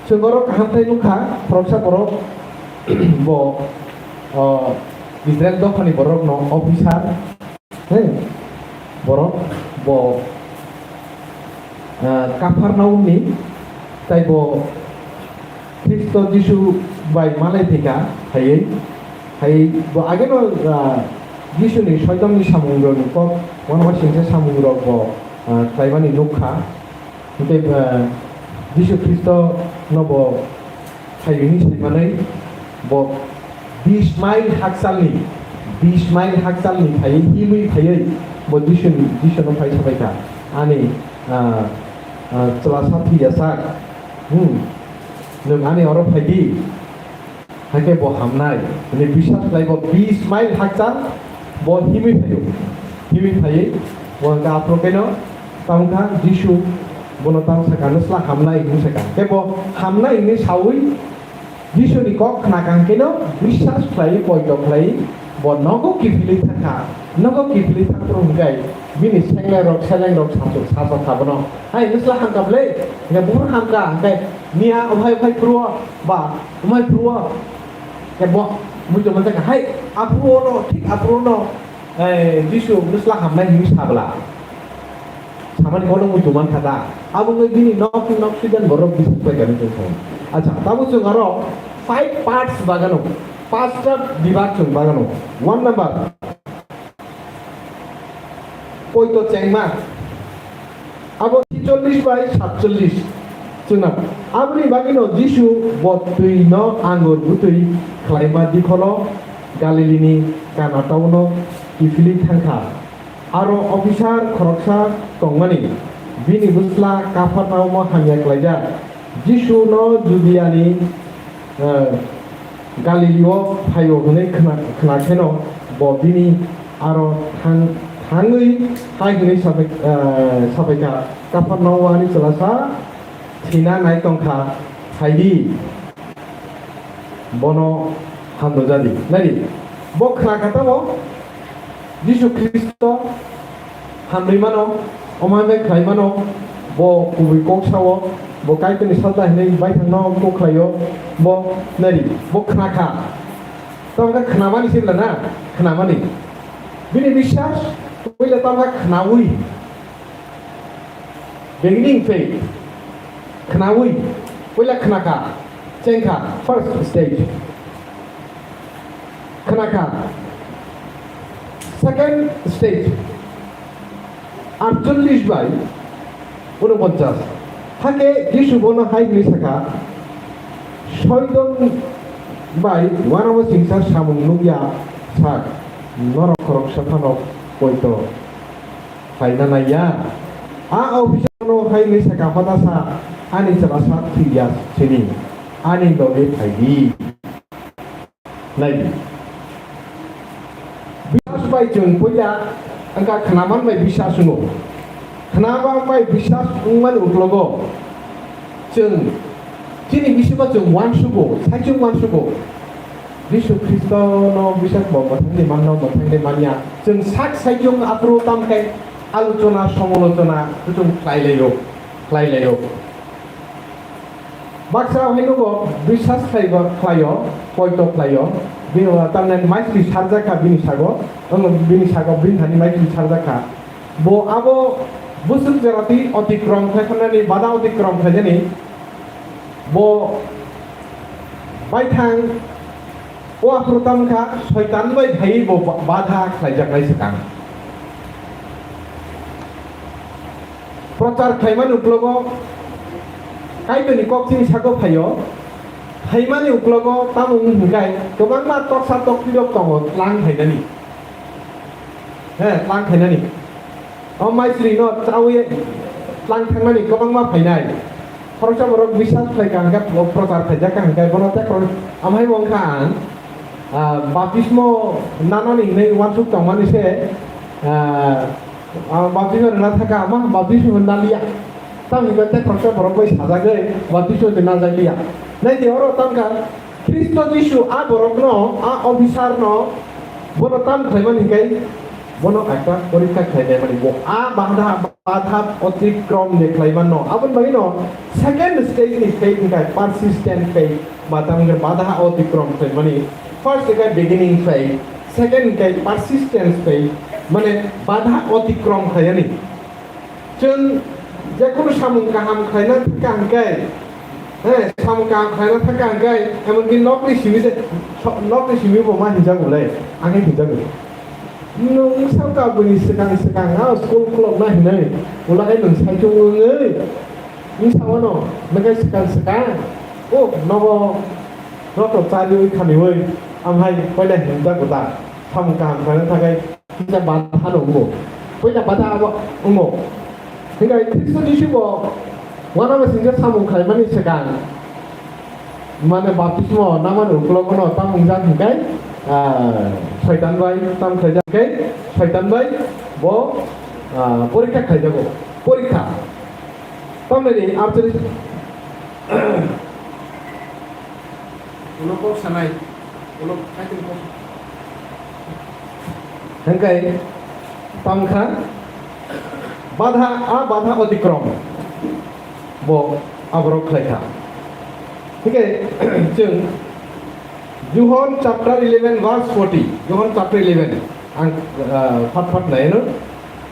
Chwng oro kaham khe nukha, khoroksa borok bo, o, Israel dophani borok no officer, he, borok bo, ah, Kapharnaumni, tai bo Khristo Jisu bai malai thika phaiwi, phaiwi bo ageno, ah, Jisuni soidomni samungrokni kok, uanama singsa samungrok bo, ah, khlaimani nukha. Hingke, ah, Jisu Khristo no bo phaiwi hwnwi saimanwi bo bis mile hakchalni, bis mile hakchalni phaiwi himwi phaiwi bo Jisuni, Jisuno phai sabaikha. Ani, ah, ah, chwla sa thwi ya sak, hmm, nwng ani oro phaidi. Hakhe bo hamnai, hwnwi biswas khlai bo bis mile hakchal bo himwi phaio. Himwi phaiwi bo hwnkha aphuru keno tamo kha Jisu bono tamo sakha, "Nwsla hamnai," hwnwi sakha. Khe bo hamnai hwnwi saui Jisuni kok khna kha hwnkhe no biswas khlai, poito khlai bo nogo kiphilwi thangkha. Nogo kiphilwi thangphuru hwnkhe bini sengleng rok, seleng rok sasu, sasu kha bono, "Hai, nwsla hamkha bwle?" Hwnkhe buphuru hamkha, hwnkhe miya ophai ophai phuru o ba Wngmai phuru o, ebo muitu manjak hai, aphuru ono, thik aphuru ono, eh, Jisu nwsla hamnai hinwi sabla. Samani kono muitu mankha da. Abo wngwi bini nok, nok sidan borok bising pai kani tong thung. Acha, tabo chwng aro five parts bagano, pasta bibak chwng bagano. One number, poito chengma. Abo chhollish bai satchollish chwngno. Aboni bagwino Jisu bo twino angur bwtwi khlaima dikholo Galilini Kana town-o kiphilwi thangkha. Aro officer khoroksa tongmani, bini bwsla Kapharnaumo hamya klaijak. Jisu no Judiani, eh, Galilio phaio hwnwi khna, khna kheno bo bini aro thang, thangwi hai hwnwi sabai, eh, sabaikha, "Kapharnaumani chwlasa thwina nai tongkha, phaidi, bono hamrwjadi." Naidi, bo khna kha tamo, Jisu Khristo hamrwi mano, omo hai bai khlai mano, bo kubui kok sao, bo Kaitorni salta hinwi baithangno kok khlaio, bo nari, bo khna kha. Tamo khe khnamani se bwla na, khnamani. Bini biswas, puila tamo khe khnaui. Beginning faith. Khnaui. Puila khna kha. Cheng kha. First stage. Khna kha. Second stage. Atchollish bai unoponchas. Hakhe Jisu bono hai hwnwi sakha, "Soiton bai uanamo singsa samung nukya sak, norok khoroksa phano poito khlaina naiya." A officer no hai hwnwi sakha, "Hodasa, ani chwlasa thwiya sini, ani loge phaidi." Naidi. Biswas bai chwng puila wngkha khnaman bai biswas wngo. Khnaman bai biswas wngmani uklogo chwng chini bisingo chwng uansugo, saichung uansugo. Jisu Khristono biswas bo mwthangwi manno, mwthangwi manya. Chwng sak saichung aphuru tamkhe alochona, somolochona chwng khlailaio, khlailaio. Baksa hai nugo, biswas khlaiba, khlaio, poito khlaio, bini, tamni maisli sarjakha bini sago, omo bini sago bini thani maisli sarjakha. Bo abo bwswk jora twi otikrom khlai khanani, bada otikrom khlaijani, Bo baithang o aphuru tamo kha, Soitan bai phaiwi bo ba-, badha khlaijaknai swkang. Prochar khlaimani uklogo Kaitorni kok chini sako phaio. Phaimani uklogo tamo wng hwnkhe kwbangma toksa toktirok tongo tlang khainani. He, tlang khainani. O maisrino chawi tlang thangnani kwbangma phainai. Khoroksa borok biswas khlai ka hwnkhe, prochar khaijak ka hwnkhe, bono tei khorok-, amhai bo wngkha ang, ah, baptismo nanani hinwi uansuk tongmani se, ah, ah, baptismo rwna thangkha, ama baptismo naliya. Tamni hwnkhe tei khoroksa borok bai sajagwi baptismo se najakliya. Naidi oro tangkha, Khristo Jisu a borokno, a officer no, bono tam khlaimani hwnkhe bono ekta porikha khlainai mani bo a badha, badha otikrom de khlaimanno. Aboni bagwino second stage ni faith hwnkhe persistent faith, ba tamo hwnkhe badha otikrom khlaimani. First hwnkhe beginning faith, second hwnkhe persistence faith, mane badha otikrom khlainani. Chwng jekhunu samung kaham khlaina thangkha hwnkhe, he, samung kaham khlaina thangkha hwnkhe, emonki nokni simi je, so-, nokni simi bo ma hinjago le, ang khe hinjago. Nwng sakha bwni swkang swkang, a, school khulokna hinwi, ulo hai nwng saichung wngwi, nwng sawano, nwng khe swkang swkang, o, nogo, noto chaliwi khaniwi, amhai, koila hinjago da, samung kaham khlaina thangkhe. Kisa bata no wngo. Puila bata abo wngo. Hinkhe Khristo Jisu bo uanama singcha samung khlaimani swkang, mane, baptismo namani uklogo no tamo wngjak hinkhe, ah, Soitan bai tamo khlaijak hinkhe, Soitan bai bo, ah, porikha khlaijago. Porikha. Tamni archari Ulo kok sanai, ulo kaitor kok. Hingkai tangkha badha, a badha otikrom bo aborok khlaikha. Hingkai chwng John chapter eleven verse forty, John chapter eleven, ang, ah, phat phat naino,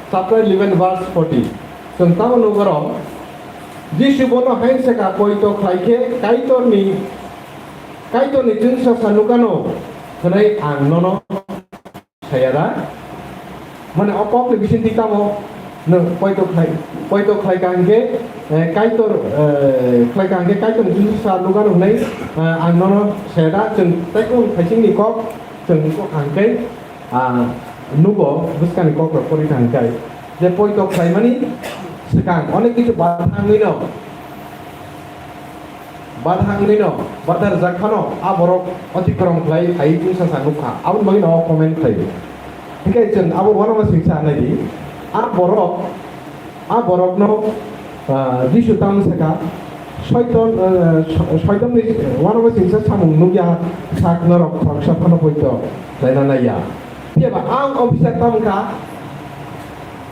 chapter eleven verse forty. Chwng tamo nugoro, Jisu bono hai saka, "Poito khlai khe Kaitorni, Kaitorni chwngsa sa nukano hwnwi ang nono saya da?" Mane o kokni bisingtwi tamo nwng poito khlai, poito khlai ka hwnkhe, eh, Kaitor, eh, khlai ka hwnkhe Kaitorni chwngsa sa nukano hwnwi, eh, ang nono saya da? Chwng tei kung phaisingni kok chwng kok ang khe, ah, nugo bwskangni kokrok pori thang khe je poito khlaimani swkang onek kichu bathangwino, bathangwino, batharjak phano a borok otikrom khlai phai chwngsa sa nukha, aboni bagwino o comment khlai. Hinkhe chwng abo uanama singsa naidi, a borok, a borokno, ah, Jisu tamo saka, Soiton, ah, So-, Soitonni uanama singsa samung nukya sak norok khoroksa phano poito khlaina naiya. Phiya ba ang officer tamo kha,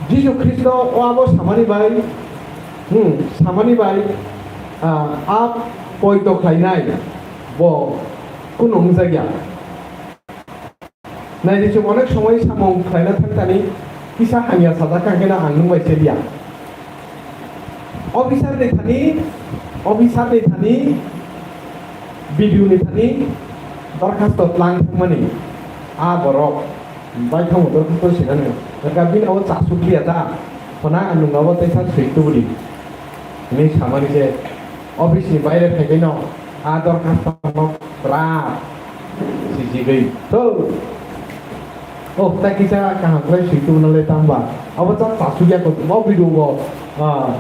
Jisu Khristo o abo samani bai, hmm, samani bai, ah, a poito khlainai bo kunu wngjakya. Naidi chwng onek somoi samung khlaina thangtani kisa hamya sajak kha, hwnkhe no ang nwng bai se liya. Officer ni thani, officer ni thani, B D O ni thani dorkhasto tlang thangmani a borok bai thango dorkhasto sinani. Hwnkha bini abo chasuk liya ta, hona nwng abo teisa swi tubudi. Hwnwi samani je office ni baire phaibaino a dorkhasto no bwrap sijigwi. To. Oh, ta kisa kaham khlai swi tubuna le tamba. Abo cha chasuk ya ko, o video bo, ah,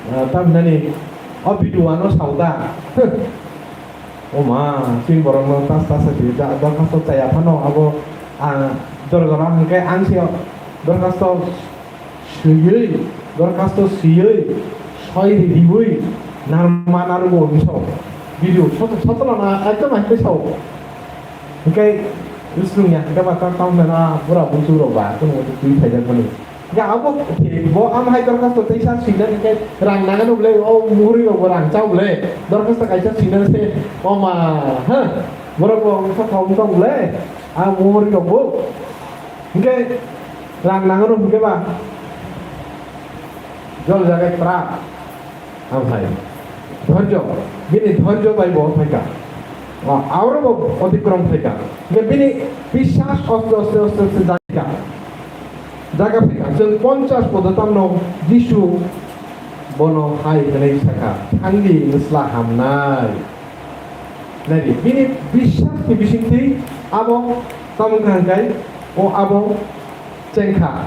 ah, tamhinani o video ano sauda. O ma, chini borok no tas tas sa sijak, dorkhasto chaya phano abo, ah, jora jora hwnkhe ang se dorkhasto swiwi, dorkhasto swiwi, soi ridiwi, narma narugo hinwi sao. Video soto, soto lana ekdom hai sao. Hinkhe, usung ya, hinkhe ba ta tamo na bura busu rok ba, kuno twi phaijak mani. Hinkhe abo khe, bo am hai dorkhasto teisa swina hinkhe rang nangano bole, o muhuri rok bo rang chao bole. Dorkhasto kaisa swina se, o ma, ha, borok bo wngkha thok wngkha bole, a muhuri rok bo. Hinkhe rang nangano hinkhe ba jol jagai pra. Amhai. Dhorjo, bini dhorjo bai bo phaikha. O, aoro bo otikrom phaikha. Hingke bini biswas oste oste oste oste jaga, jaga phaikha. Chwng ponchas podo tamno Jisu bono hai hwnwi sakha, "Thangdi, nwsla hamnai." Naidi, bini biswas ni bisingtwi abo tamo wngkha hwnkhe, o abo chengkha.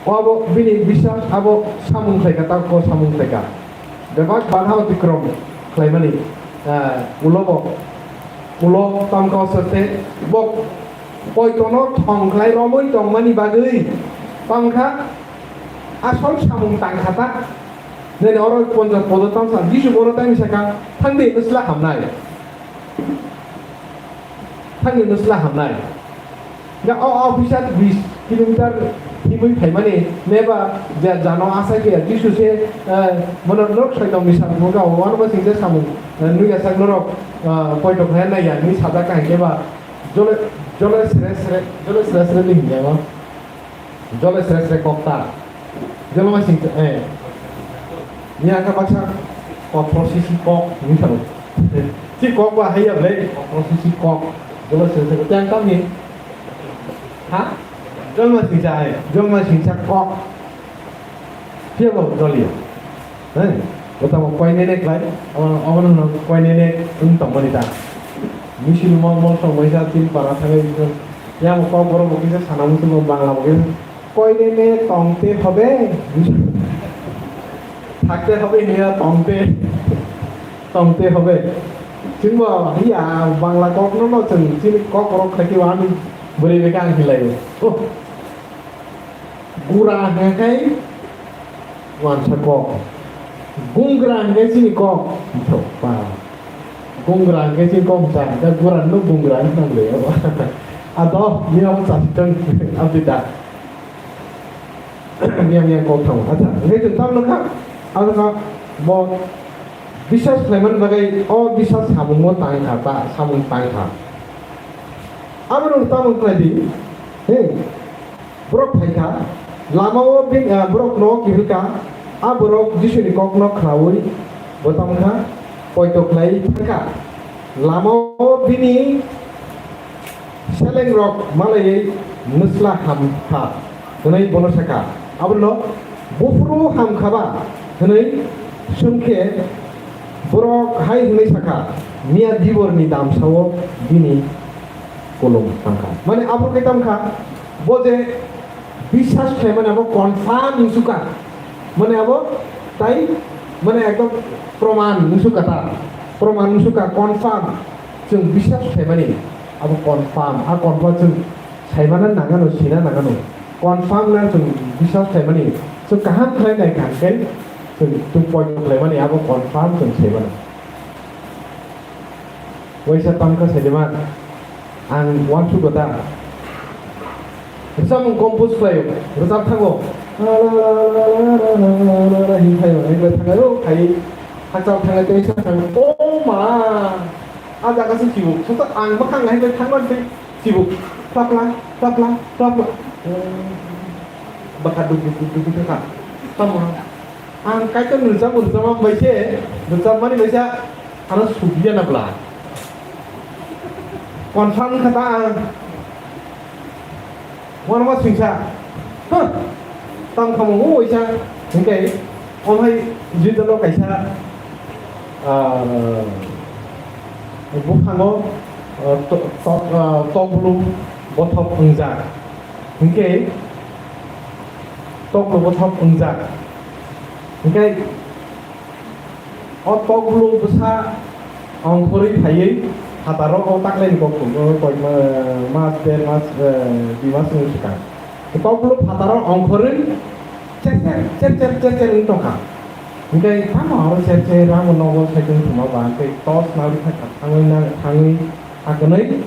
O abo bini biswas abo samung khlaikha, ta ko samung khlaikha. Bebak bana otikrom khlaimani, ah, ulo bo, ulo tamkha o sase bo poitono thong khlai romwi tongmani bagwi tamkha asol samung tangkha ta. Nini oro ponchas podo tamsa Jisu bono tani saka, "Thangdi, nwsla hamnai." Thangdi, nwsla hamnai. Ya, o, o, officer bis kilometer himwi phaimani neba ja-, jano asai khe Jisu se, eh, mono nok soi tong bisa buga, wano ba singsa samung, eh, nui asak norok, eh, poito khlai nai ya, ni sajak kahai khe ba, jole, jole sre sre, jole sre sre ni hinya ma. Jole sre sre kok ta. Jole ma sing, eh. Ni aka baksa kok prosesi kok ni tharo. Si kok ba haiya ble kok prosesi kok. Jole sre sre tiang kam ni. Ha? Jole ma sing sa ai. Jole ma sing sa kok. Siya ba jole ya. Hei, bo tamo koinene khlai, obo, obo no hwno koinene wng tongmani ta. Misil mo, mo song waisa tin para thangai bisingo. Yamo kok borok bo kisa sana muchungo Bangla bo kisa. Koinene tongte hobe. Thakte hobe hiya tongte. Tongte hobe. Chwngbo hiya Bangla kok no no chwng chini kok borok khaiki wani bwrwi bai kang hilaio. Oh. Gura hwnkhe wansa kok. Gungra hwnkhe chini kok. Thokpa. Gungra hwnkhe chini kok cha. Da gura no gungra hwnkhe nang le. Ado, ni amo cha sitang. Abdi da. Mia mia kok thang. Acha, hwnkhe chwng tam nokha. Ado kha bo biswas khlaimani bagwi o biswas samungno tang kha, ta samung tang kha. Abo no tamo khlai di. He. Borok phai kha, lama-o bin, ah, borok no kiphil kha, a borok Jisuni kok no khnaui bo tamo kha, poito khlai thang kha. Lama-o bini seleng rok malaiwi nwsla ham kha, hwnwi bono sa kha. Abono buphuru ham kha ba hwnwi swng khe borok hai hwnwi sa kha, miya diborni damsa-o bini kolom tang kha. Mane abo khe tamo kha, bo je biswas khlaimani abo confirm wngsuka. Mane abo tai mane ekdom proman wngsuka ta. Proman wngsuka, confirm. Chwng biswas khlaimani abo confirm. A confirm chwng saimana nangano, sina nangano. Confirm na chwng biswas khlaimani. Chwng kaham khlai nai kha hwnkhe chwng, chwng poito khlaimani abo confirm chwng saimano. Waisa tamkha saidiman, ang uansuk gota. Rwchapmung compose khlaio, rwchap thango. Himkhaio, himkhe thangaio, khai hakchal thangai tei sa thango. O ma, a jaga se chibuk. Soto ang bwkhang hai bai thangma tei chibuk. Plapla, plapla, plapla. Bwkha duk duk duk duk duk kha. Tamo. Ang kaitor ni rwchapmung rwchapma bai se, rwchapmani bai se, ano sugiya na bla. Confirm kha ta ang. Wano ma swngsa. Huh. Tang kamo o waisa. Hingke, omhai jidolo kaisa, ah, buphango, ah, to-, to-, ah, tokbulu bothop wngjak. Hingke, tokbulu bothop wngjak. Hingke, o tokbulu bwsa ongkhorwi phaiwi phataro o taklaini kok tongkha, o koima mas, der mas, eh, dui mas wngwi swkang. Tokbulu phataro ongkhorwi cher cher, cher cher, cher cher wngwi tongkha. Hingke tamo aro cher cher amo nogo saichung thwngma ba hingke torch narwkha thangwi na, thangwi akwrwnwi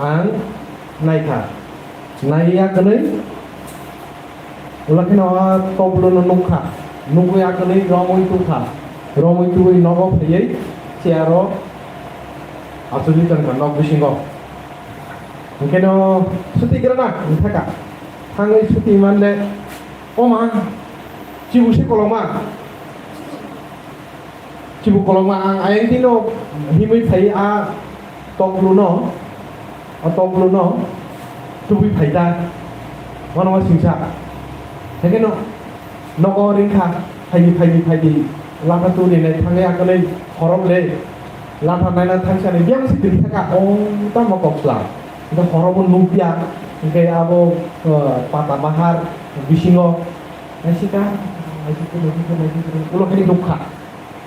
ang naikha. Naiya kwrwi, ula kheno a tokbulu no nukha, nugwi a kwrwi romwi tukha, romwi tubui nogo phaiwi chair o achugwi tongkha nok bisingo. Hingkheno suti grana wngthaka, thangwi suti mande, o ma, chibu se koloma. Chibu kolokma ang ayang tino himwi phai a tokluno, a tokluno tubui phai ta, wano wa singsa. Hekeno nogo ringkha, phaidi, phaidi, phaidi, latha turi nai thangwi akwlai khorok le, latha naina thangsa ni biyang si twi thaka, o tamo kok sla. Hingke khorok bo nukya, hingke abo, eh, pata bahar bisingo, naisika, naisika, naisika, naisika, ulo khe nukha.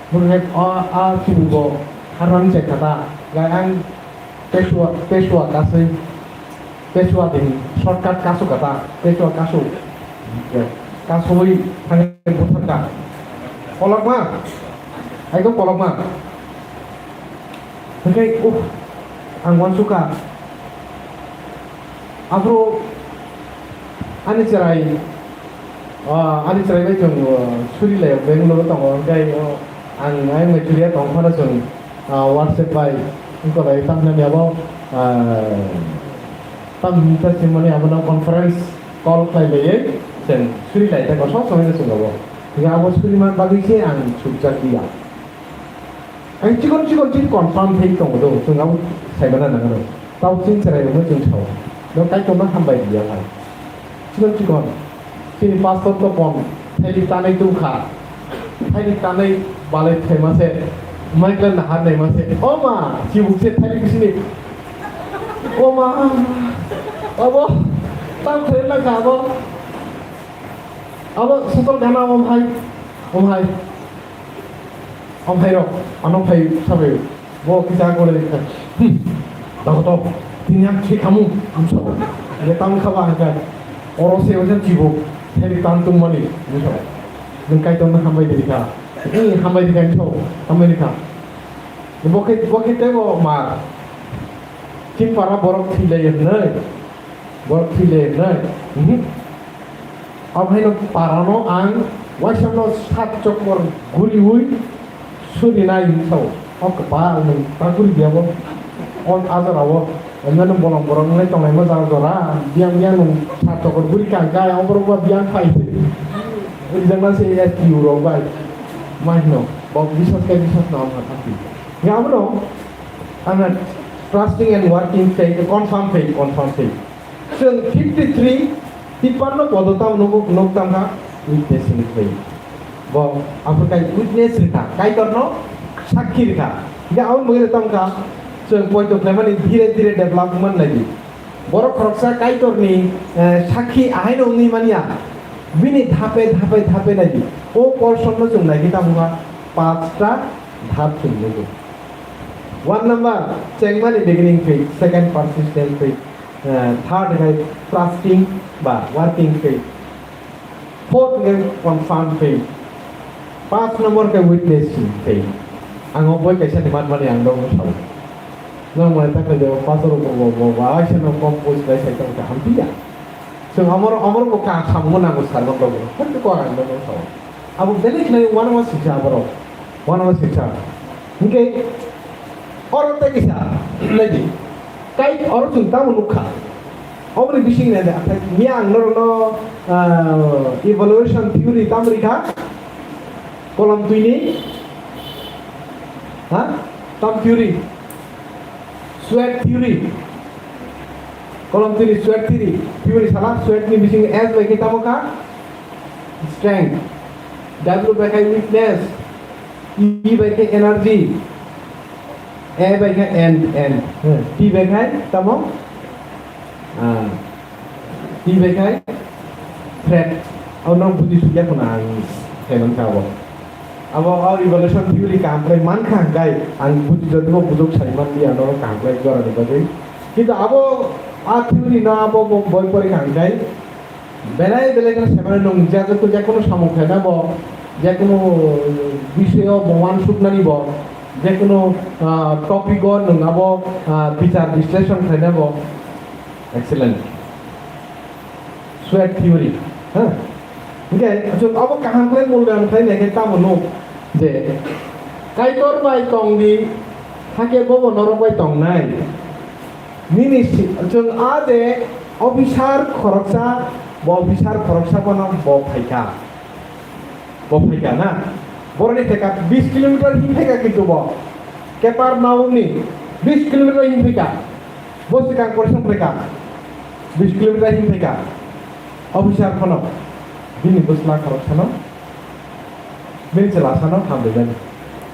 Bwrwkhe o, a chwngbo harmani chai kha ta, gai ang Peshwa, Peshwa kasui, Peshwa din shortcut kasu kha ta, Peshwa kasu, kasui thangwi buthar kha. Kolokma, ekdom kolokma. Hwnkhe, uh, ang uansukha. Aphuru ani chwrai, ah, ani chwrai bai chwng, ah, suri lai Bangalore o tongo, hwnkhe, oh, ang ai mai churiya tong phano chwng, ah, WhatsApp bai wngkha bai tamnani abo, ah, tamni ta simani abono conference call khlai laiwi chwng suri lai ta kosong songwi chwng abo. Hwnkhe abo suri man bagwi se ang sukjak liya. Ang chikon chikon chini confirm thai tongo do, chwng abo saimana nangano. Tao chini chwrai rokno chwng sao. No Kaitorno hambai riya hai. Chikon chikon. Chini pastor to pon. Thaili tanai tungkha. Thaili tanai balai thaima se. Michael nahar naima se. O ma, chibuk se thaili bisini. O ma. Abo. Tang thaili langkha abo. Abo sotol gana om hai. Om hai. Omphairok, ano phai sabai, bo kisa gore kha. Hmm. Tago to, tini ang thik hamu, ang sabo. Ye tam khaba hangka. Oro se ojan chibo, theri tan tung mani, ang sabo. Nung Kaitorno hambai diri kha. Eh, hambai diri kha, ang sabo. Hambai diri kha. Bo khe, bo khe tebo ma. Chin para borok thilai nai. Borok thilai nai. Mhm. Omo haino parano ang waisano sat chokmor guriui surinai hinwi sao. O kwpal nwng ta guri diya bo. O ajora o. Emno bolong borok wngwi tonglaima jora jora. Biyang biyang nwng sat chokmor guri kang kai, o borok ba biyang phai. Gurijakna se S T U rok bai. Ma hino. Bo biswas kai biswas na wngkha thangpi. Ya abono ang trusting and working faith, confirm faith, confirm faith. Chwng fifty three, tippanno podo tamo nugo, nuk tangkha, witness ni khlai. Bo, aphuru kai witness rikha, Kaitorno sakhi rikha. Hingke aboni bagwi tongkha, chwng poito khlaimani dhire dhire development nai di. Borok khoroksa Kaitorni, eh, sakhi ahaino wngwi manya. Bini thape, thape, thape nai di. O portion no chwng nai khe tamo kha, panchta dhap chwng nugo. One number, chengmani beginning faith, second persistent faith. Eh, third hai trusting ba working faith. Fourth hai confirm faith. Panch number khe witnessing faith. Ang o boi kaisa ni manmani ang dogno sao. Nang mai ta khe pastor bo bo bo ba aisa no compose bai sai ta hampiya. So amor amor bo ka samung nango sarman dogno. Hoi ko ang dogno sao. Abo belai khlai uanama siksa aborok. Uanama siksa. Hingke oro tei kisa, naidi. Kai oro chwng tamo nukha. Oboni bising naidi, athai miya ang norokno, ah, evolution theory tam rikha. Kolom twini. Ha? Tam theory. Sweat theory. Kolom twini sweat theory. Theory sala sweat ni bising S bai khe tamo kha? Strength. W bai khai weakness. E bai khai energy. A bai khai and, and. T bai khai tamo? Ah. T bai khai threat. Abo no buji sukya khuna ang sai mankha abo. Abo o evolution theory kaham khlai mankha hwnkhe ang buji jotimo bujok sai manliya norok kaham khlai jorani bagwi. Kintu abo a theory no abo bo boi pori kha hwnkhe belai belai kheno sai mano nwng je joto je kono samung khlaina bo je kono bisoyo bo uansuknani bo je kono, ah, topic o nwng abo, ah, bichar bisleshon khlaina bo excellent. Sweat theory, ha? Hingke chwng abo kaham khlai mulyangon khlai nai khe tamo nuk je Kaitor bai tong di, hakhe bobo norok bai tongnai. Nini si-, chwng a je officer khoroksa, bo officer khoroksa bono bo phaikha. Bo phaikha na? Boroni theka bis kilometer hin theka kintu bo. Kapernaumni bis kilometer hin theka. Bo sikang porison theka. Bis kilometer hin theka. Officer phano bini bwsla khorok sano. Bini chwla sano hambai nani.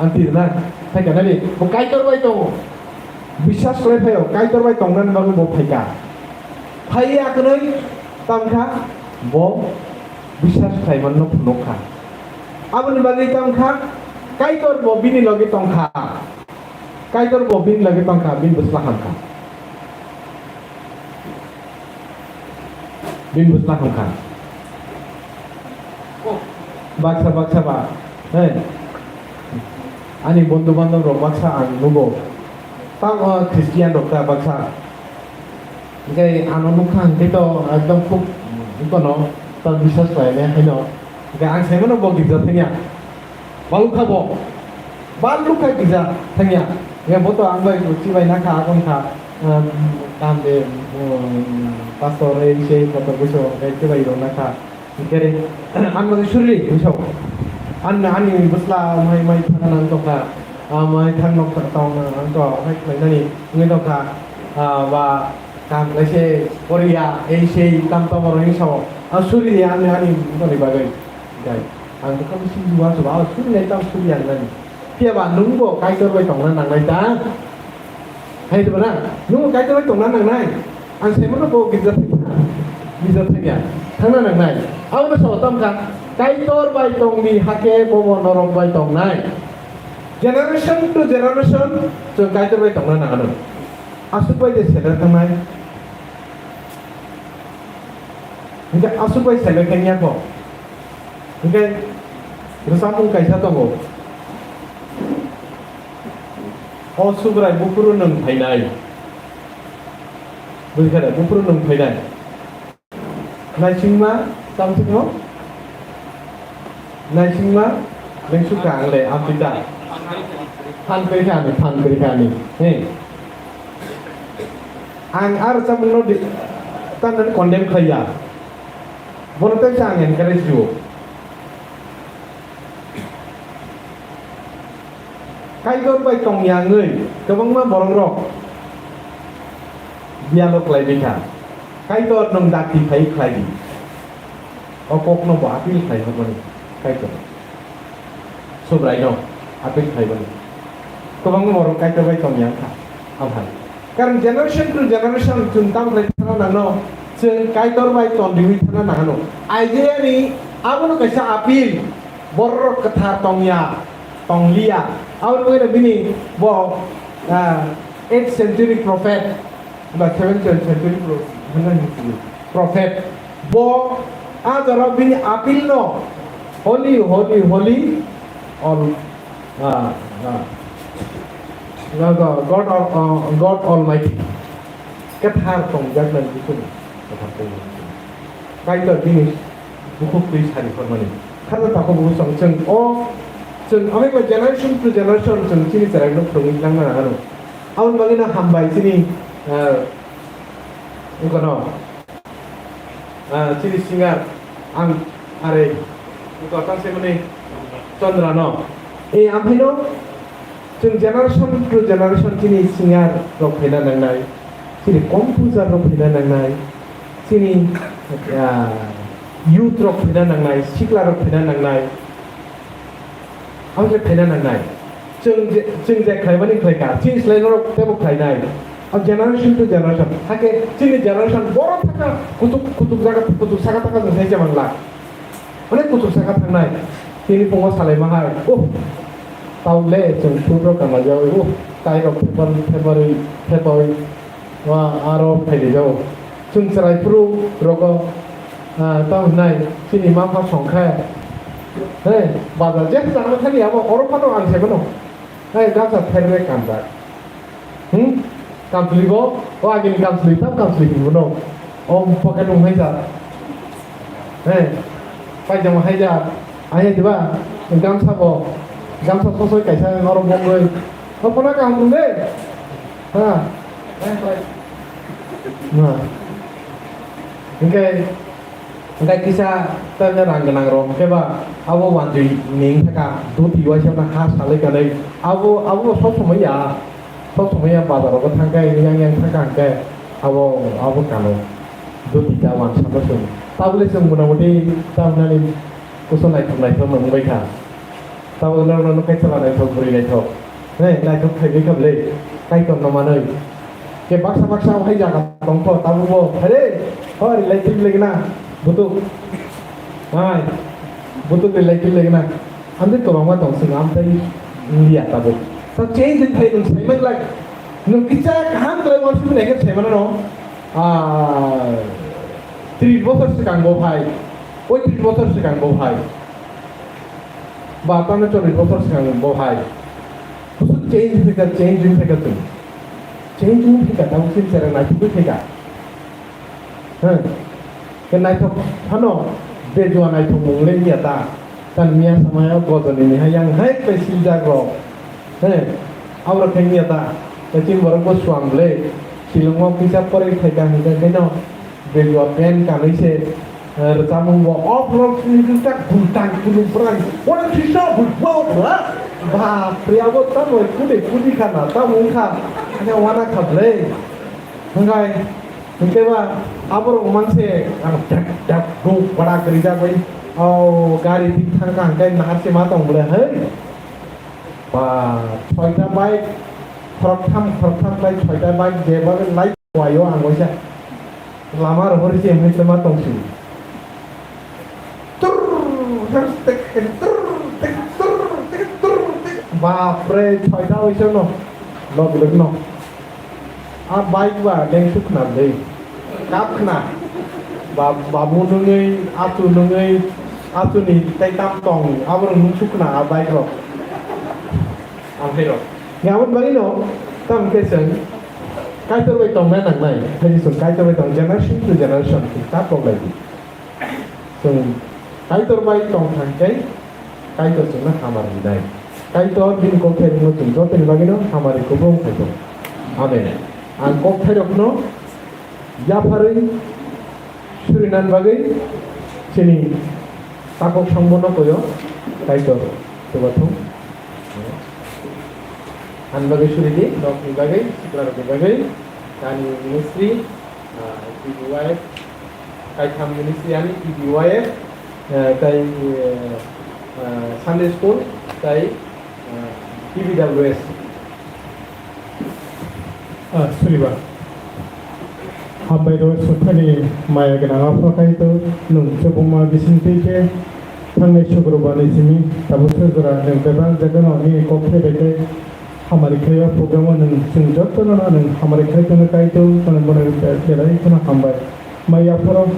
Ang tirna theka nani. Bo Kaitor bai tongo. Biswas khlai phaio. Kaitor bai tongnani bagwi bo phaika. Phaiya kwnwi tangkha. Bo biswas khlaimanno phunukha. Aboni bagwi tongkha, Kaitor bo bini logi tongkha. Kaitor bo bini logi tongkha, bini bwsla hamkha. Bini bwsla hamkha. Baksa baksa ba, he. Ani bondhu bandhab rok baksa ang nugo. Tamo Christian rok ta baksa. Hingke ano nukha hingke to ekdom khub, kono, to biswas khlainai haino. Hingke ang saimano bo girja thangya. Balukha bo. Balukha girja thangya. Hingke bo to ang bai chibai nakha, akon kha, um, kam de, um, pastor, ei sei, kotor buso, ei chibai rok nakha. Hingke, ang bai suri, buso. An, ani bwsla mai, mai thangna nang tongkha. Ah, mai thang nok tong, ang to, hai khlainani, wngwi tongkha. Ah, ba, Kam khlai se poriya, ei sei tam tamo rwngwi sao. Ang suri di ani, ani boni bagwi. Gai. Ang bwkha bisi yuwa se ba, ang suri nai tam suri ang nani. Phiya ba nwng bo Kaitor bai tongna nangnai ta? Hai diba na? Nwng bo Kaitor bai tongna nangnai. Ang sai mano bo girja thangya. Girja thangya. Thangna nangnai. Ang no sao tam kha. Kaitor bai tongdi hake bo bo norok bai tongnai. Generation to generation chwng Kaitor bai tongna nangano. Aswk bai de selek thangnai. Hingke aswk bai selek thangya kho. Hingke rwchapmung kaisa tongo. O Subrai buphuru nwng phainai. Buikha de, buphuru nwng phainai. Naisingma, tamo singmo? Naisingma, lengsukha ang le, amtwi da. Phan kori kha ani, phan kori kha ani. He. Ang ar chamungno di, tan condemn khlaiya. Bono tei sa ang encourage rwo. Kaitor bai tongya wngwi kwbangma borok rok dialogue khlai bikha. Kaitor nwng dakti phai khlai di. O kokno bo appeal khlai hormani Kaitor. Subraino appeal khlai bani. Kwbangma borok Kaitor bai tongya wngkha. Amhai. Karon generation to generation chwng tamo khlai thana nangno, chwng Kaitor bai tongriwi thana nangano. Isaiah ni abono kaisa appeal, borok kwthar tongya, tongliya. Aboni bagwino bini bo, ah, eighth century prophet, ba seventh century pro-, hwnwi sini, prophet. Bo a jora bini appeal no, "Holy, holy, holy, all." Ah, ah. No, no, God, Al-, uh, God Almighty. Kwthar tongjaknai Jisuni kwthar tongjaknai. Kaitor bini bukhuk twi sari phormani. Khajak takhuk bukhuk song chwng o, chwng onek generation to generation chwng chini chwraino phwrwngwi langna nangano. Aboni bagwino hambai chini, ah, wngkha no. Ah, chini singer ang are wngkha tang se mani Chandra no. E, amhaino chwng generation to generation chini singer rok phaina nangnai, chini composer rok phaina nangnai, chini, ah, youth rok phaina nangnai, sikla rok phaina nangnai. Ang khe phaina nangnai. Chwng je, chwng je khlaimani khlaikha, chini slai norok teibo khlainai. Ang generation to generation. Hakhe chini generation borok thangkha kutuk, kutuk jaga, kutuk saka taka jwng sai se manla. Onek kutuk saka thangnai. Tini phungo salaima hai. Oh, tau le chwng phungrok kanajak. Oh, tairok phepar, phepari, phepari. Wa aro phaidi jao. Chwng chwrai phuru rogo, ah, tamo hwnai chini mapha songkhe. He, bazar je jangma thani abo oro phano ang se mano. He, gasa pherre kamjak. Hmm? Kamchwlwi bo, o agini kamchwlwi tam kamchwlwi hinwi no. O pocket rok hai jak. He, paijama hai jak. Ai diba, gamsa bo, gamsa sosoi kaisa oro bongwi. O phano kaham rwng de. Ha. Na. Hingke Hwnkhe kisa tamni rang gwnang rok hwnkhe ba abo wanjwi ni wngkha ka, duti waisa no ha salai kanwi abo, abo sob somoi ya, sob somoi ya bazar rogo thangkhe yang yang thangkha hwnkhe abo, abo kano duti ta wansa no chwng tabole chwng mona moti tamnani kusu naithok naithok no wngbai kha. Tabuk norok no kaisa la naithok bwrwi naithok. He, naithok phaibai kha bwle. Kaitor no manwi. Ke baksa baksa hai jaga tongkho, tabuk bo, "Hare, hor, lai twi bwle gana. Butuk. Hai, butuk lai twi bwle gana." Amtwi kwbangma tong sing, amtwi wngya tabuk. Ta change wng phai nwng saiman lai. Nwng kisa kaham kwlai uansukmani khe saiman no. Ah, tris bosor swkang bo phai. Oi tris bosor swkang bo phai. Ba tamo cholish bosor swkang bo hai. Kusu change wngkha, change wngkha chwng. Change wngkha, tamo chini chera naithok wngkha. Heh. Ke naithok phano, bejua naithok mung le wngya ta. Tan miya samaya gojoni ni hai yang hai pai siljak rok. Heh. Abro khe wngya ta. Ke chini borok bo swang le. Silongo kisa pore thai ta hingkha khe no. Bejua pen kanwi se, eh, rwchapmung bo off road ni tak bumtang kulum pran. Ora thisa bujwa pura. Bap re, abo tamo kudai kudi khana, tamo wngkha. Anya wana kha bwle. Hwnkhe, hwnkhe ba, aborok manse, ang dak dak duk badak rijak bai. O gari thik thangkha hwnkhe nahar se ma tong bwle, hei. Ba, soita bike, khoroktham, khoroktham bai soita bike, jeba lai wayo ang waisa. Lama rohor se hwnwi ma tong si. Turr, tek, tek, turr, tek, turr, tek, turr, tek. Bapre, soita waisa no. Log log no. A bike ba dengsu khna bwle. Kap khna. Ba-, babu nungwi, atu nungwi, atuni tei tam tong, aborok nungsu khna a bike rok. Amhai rok. Ni aboni bagwi no, tam khe chwng Kaitor bai tongna nangnai. Khaidi chwng Kaitor bai tong generation to generation ta koklai di. Chwng Kaitor bai tong thang khe Kaitor chwngno hamari rinai. Kaitor bini kokthairokno chwng jotoni bagwino hamari kubung khai tongo. Amen. Ang kokthairokno yapharwi surinani bagwi chini takhuk songbono koyo Kaitor chubathung. Ani bagwi suridi, nokni bagwi, siklarokni bagwi, ani ministry, ah, T B Y F, kaitham ministry ani T B Y F, eh, tei, eh, eh, Sunday school, tei, eh, T B W S. Ah, suriba. Hambai rw sothani maya gwnang Apha Kaitor, nwng chubuma bisingtwi khe thangnai Sukrubani simi tabuk sojora nwng bebak jagano nini kok thaibai khe hamari khaio program o nwng chwng jotono no nwng hamari khai tongo Kaitor, nwng bono belai kheno hambai. Maya phoro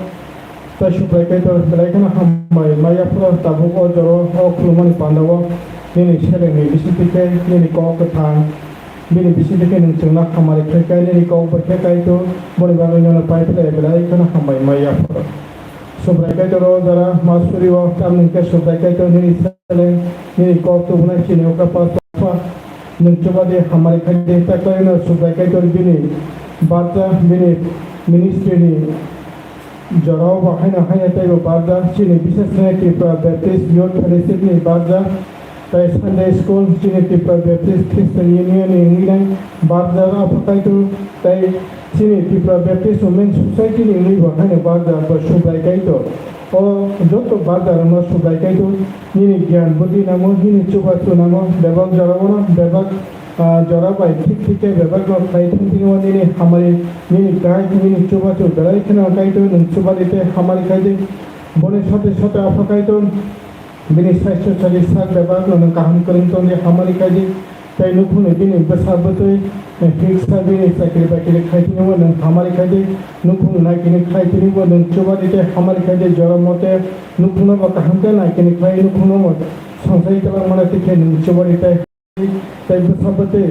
tei Subrai Kaitor belai kheno hambai. Maya phoro tabuk o joro o khulumani panda o nini selengni bisingtwi khe nini kok kwthang bini bisingtwi khe nwng chwngno hamari khai khe nini kok bai khe Kaitor boni bagwi nono pai phlai belai kheno hambai Maya phoro. Subrai Kaitor o jora ma suri o tamni khe Subrai Kaitor nini Nini kok tubunai chini okra pa sokha nwng chubadi hamari khaidi ta koino Subrai Kaitor bini barja bini ministry ni jorao bo haino haino teibo barja chini bisesne Tripura Baptist Youth Fellowship ni barja tei Sunday School chini Tripura Baptist Christian Union ni wngwi nai barja Apha Kaitor tei chini Tripura Baptist Women Society ni wngwi bo haino barja bo Subrai Kaitor. O joto barja rokno Subrai Kaitor. Nini giyan buddhi nango, nini chubachu nango, bebak jorao no, bebak, ah, jora bai thik thik khe bebak no khlai thung thung o nini hamari, nini guide, nini chubachu belai kheno Kaitor nwng chubadi tei hamari khai di. Boni sote sote Apha Kaitor, bini saisto sari sak bebak no nwng kaham kwrwng tong di hamari khai di. Tei nukhungni bini bwsa bwtwi, eh, hiksa bini chakri bakri khai tini bo nwng hamari khai di, nukhung naikini khai tini bo nwng chubadi tei hamari khai di, jora mote nukhungno bo kaham khe naikini khlai nukhungno bo songchai twlang mano tei khe nwng chubadi tei, tei bwsa bwtwi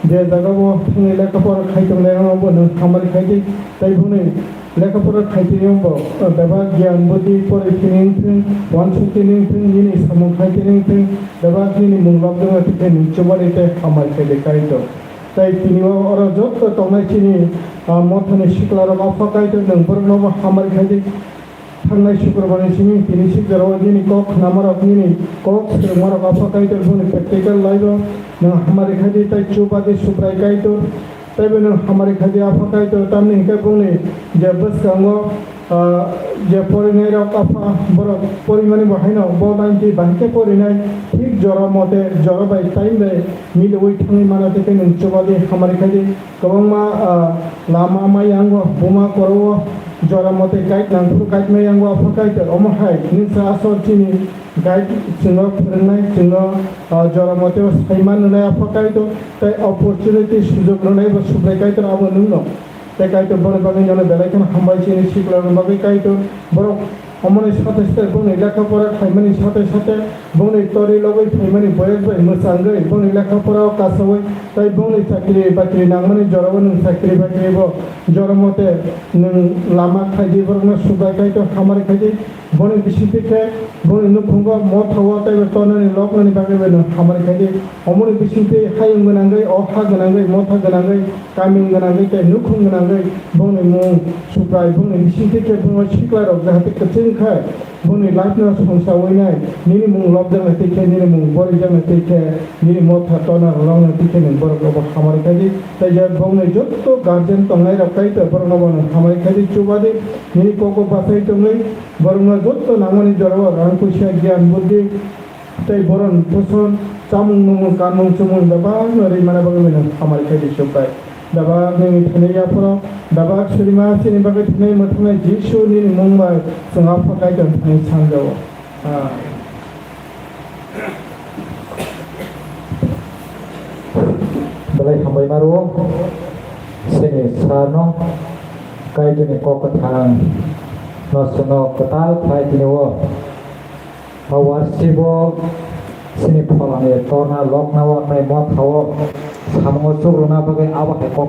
je jaga o thangwi lekha pora khai tonglai rokno bo nwng hamari khai di, tei boni Lekha pora khai tini wngbo, bebak giyan buddhi pori tini wngthung, uansuk tini wngthung, nini samung khai tini wngthung, bebak nini mung lobjak no tei nwng chubadi tei hamari khai di Kaitor. Tei tini o oro joto tongnai chini, ah, mothani sikla rok Apha Kaitor nwng borok no bo hamari khai di. Thangnai Shukurbarni simi tini sikjaro nini kok khnamarok, nini kok swrwngmarok Apha Kaitor boni practical life-o nwng hamari khaidi tei chubadi Subrai Kaitor. Teibo nwng hamari khaidi Apha Kaitor, tamni hinkhe bongni je bwskango, ah, je porinairok Apha, borok porimani bo haino bo lainti bahai khe porinai, thik jora mote, jora bai, time bai miliui thangwi mano, tei khe nwng chubadi hamari khaidi. Kwbangma, ah, lama mayango, buma koro-o jora mote guide nangphuru, guide mayango Apha Kaitor. Omo hai nwng sa asol chini guide, chwngno phwrwngnai, chwngno, ah, jora mote o saima nwnai Apha Kaitor, tei opportunity, sujok rwnai bo Subrai Kaitor abo nwngno. Tei Kaitor boni bagwi nono belai kheno hambai chini sikla rwna bagwi Kaitor. Borok omoni sate sate bongni lekha pora khlaimani sate sate bongni tori logwi phaimani boyes bai mwchangwi bongni lekha pora o kasawi tei bongni chakri bakri nangmani jorao nwng chakri bakri bo jora mote nwng lama khlaidi borokno Subrai Kaitor hamari khaidi. Boni bisingtwi khe boni nukhungo motha-o teibo tonani loknani bagwi bai nwng hamari khaidi. Omoni bisingtwi hayung gwnangwi, o ha gwnangwi, motha gwnangwi, kami gwnangwi tei nukhung gwnangwi bongni mung Subrai, bongni bisingtwi khe bongno siklairok jahate kwchwng khai bongni life-no songchawi nai, nini mung lobjaknai twi khe, nini mung borijaknai twi khe, nini motha tona loknai twi khe nwng borokno bo hamari khaidi. Tei je bongni jotto guardian tongnairok Kaitor borokno bo nwng hamari khaidi, chubadi nini kogo bachai tongwi, borokno jotto nangmani jorao rang puisa, giyan, buddhi tei boron poson, chamung nungmung, kanmung chumung bebakno ri mana bagwi nwng hamari khaidi Subrai. Bebak nini thani yaphoro, bebak surima chini bagwi thani mwthangwi Jisu nini mung bai chwng Apha Kaitor thani sanjao. Ah. Belai hambai maro chini Sir no, Kaitorni kok kwthang no chwngno kwtal khlai tini o. O worship o chini pholani torna lokna waknai motha o samungo chukruna bagwi abo hai kok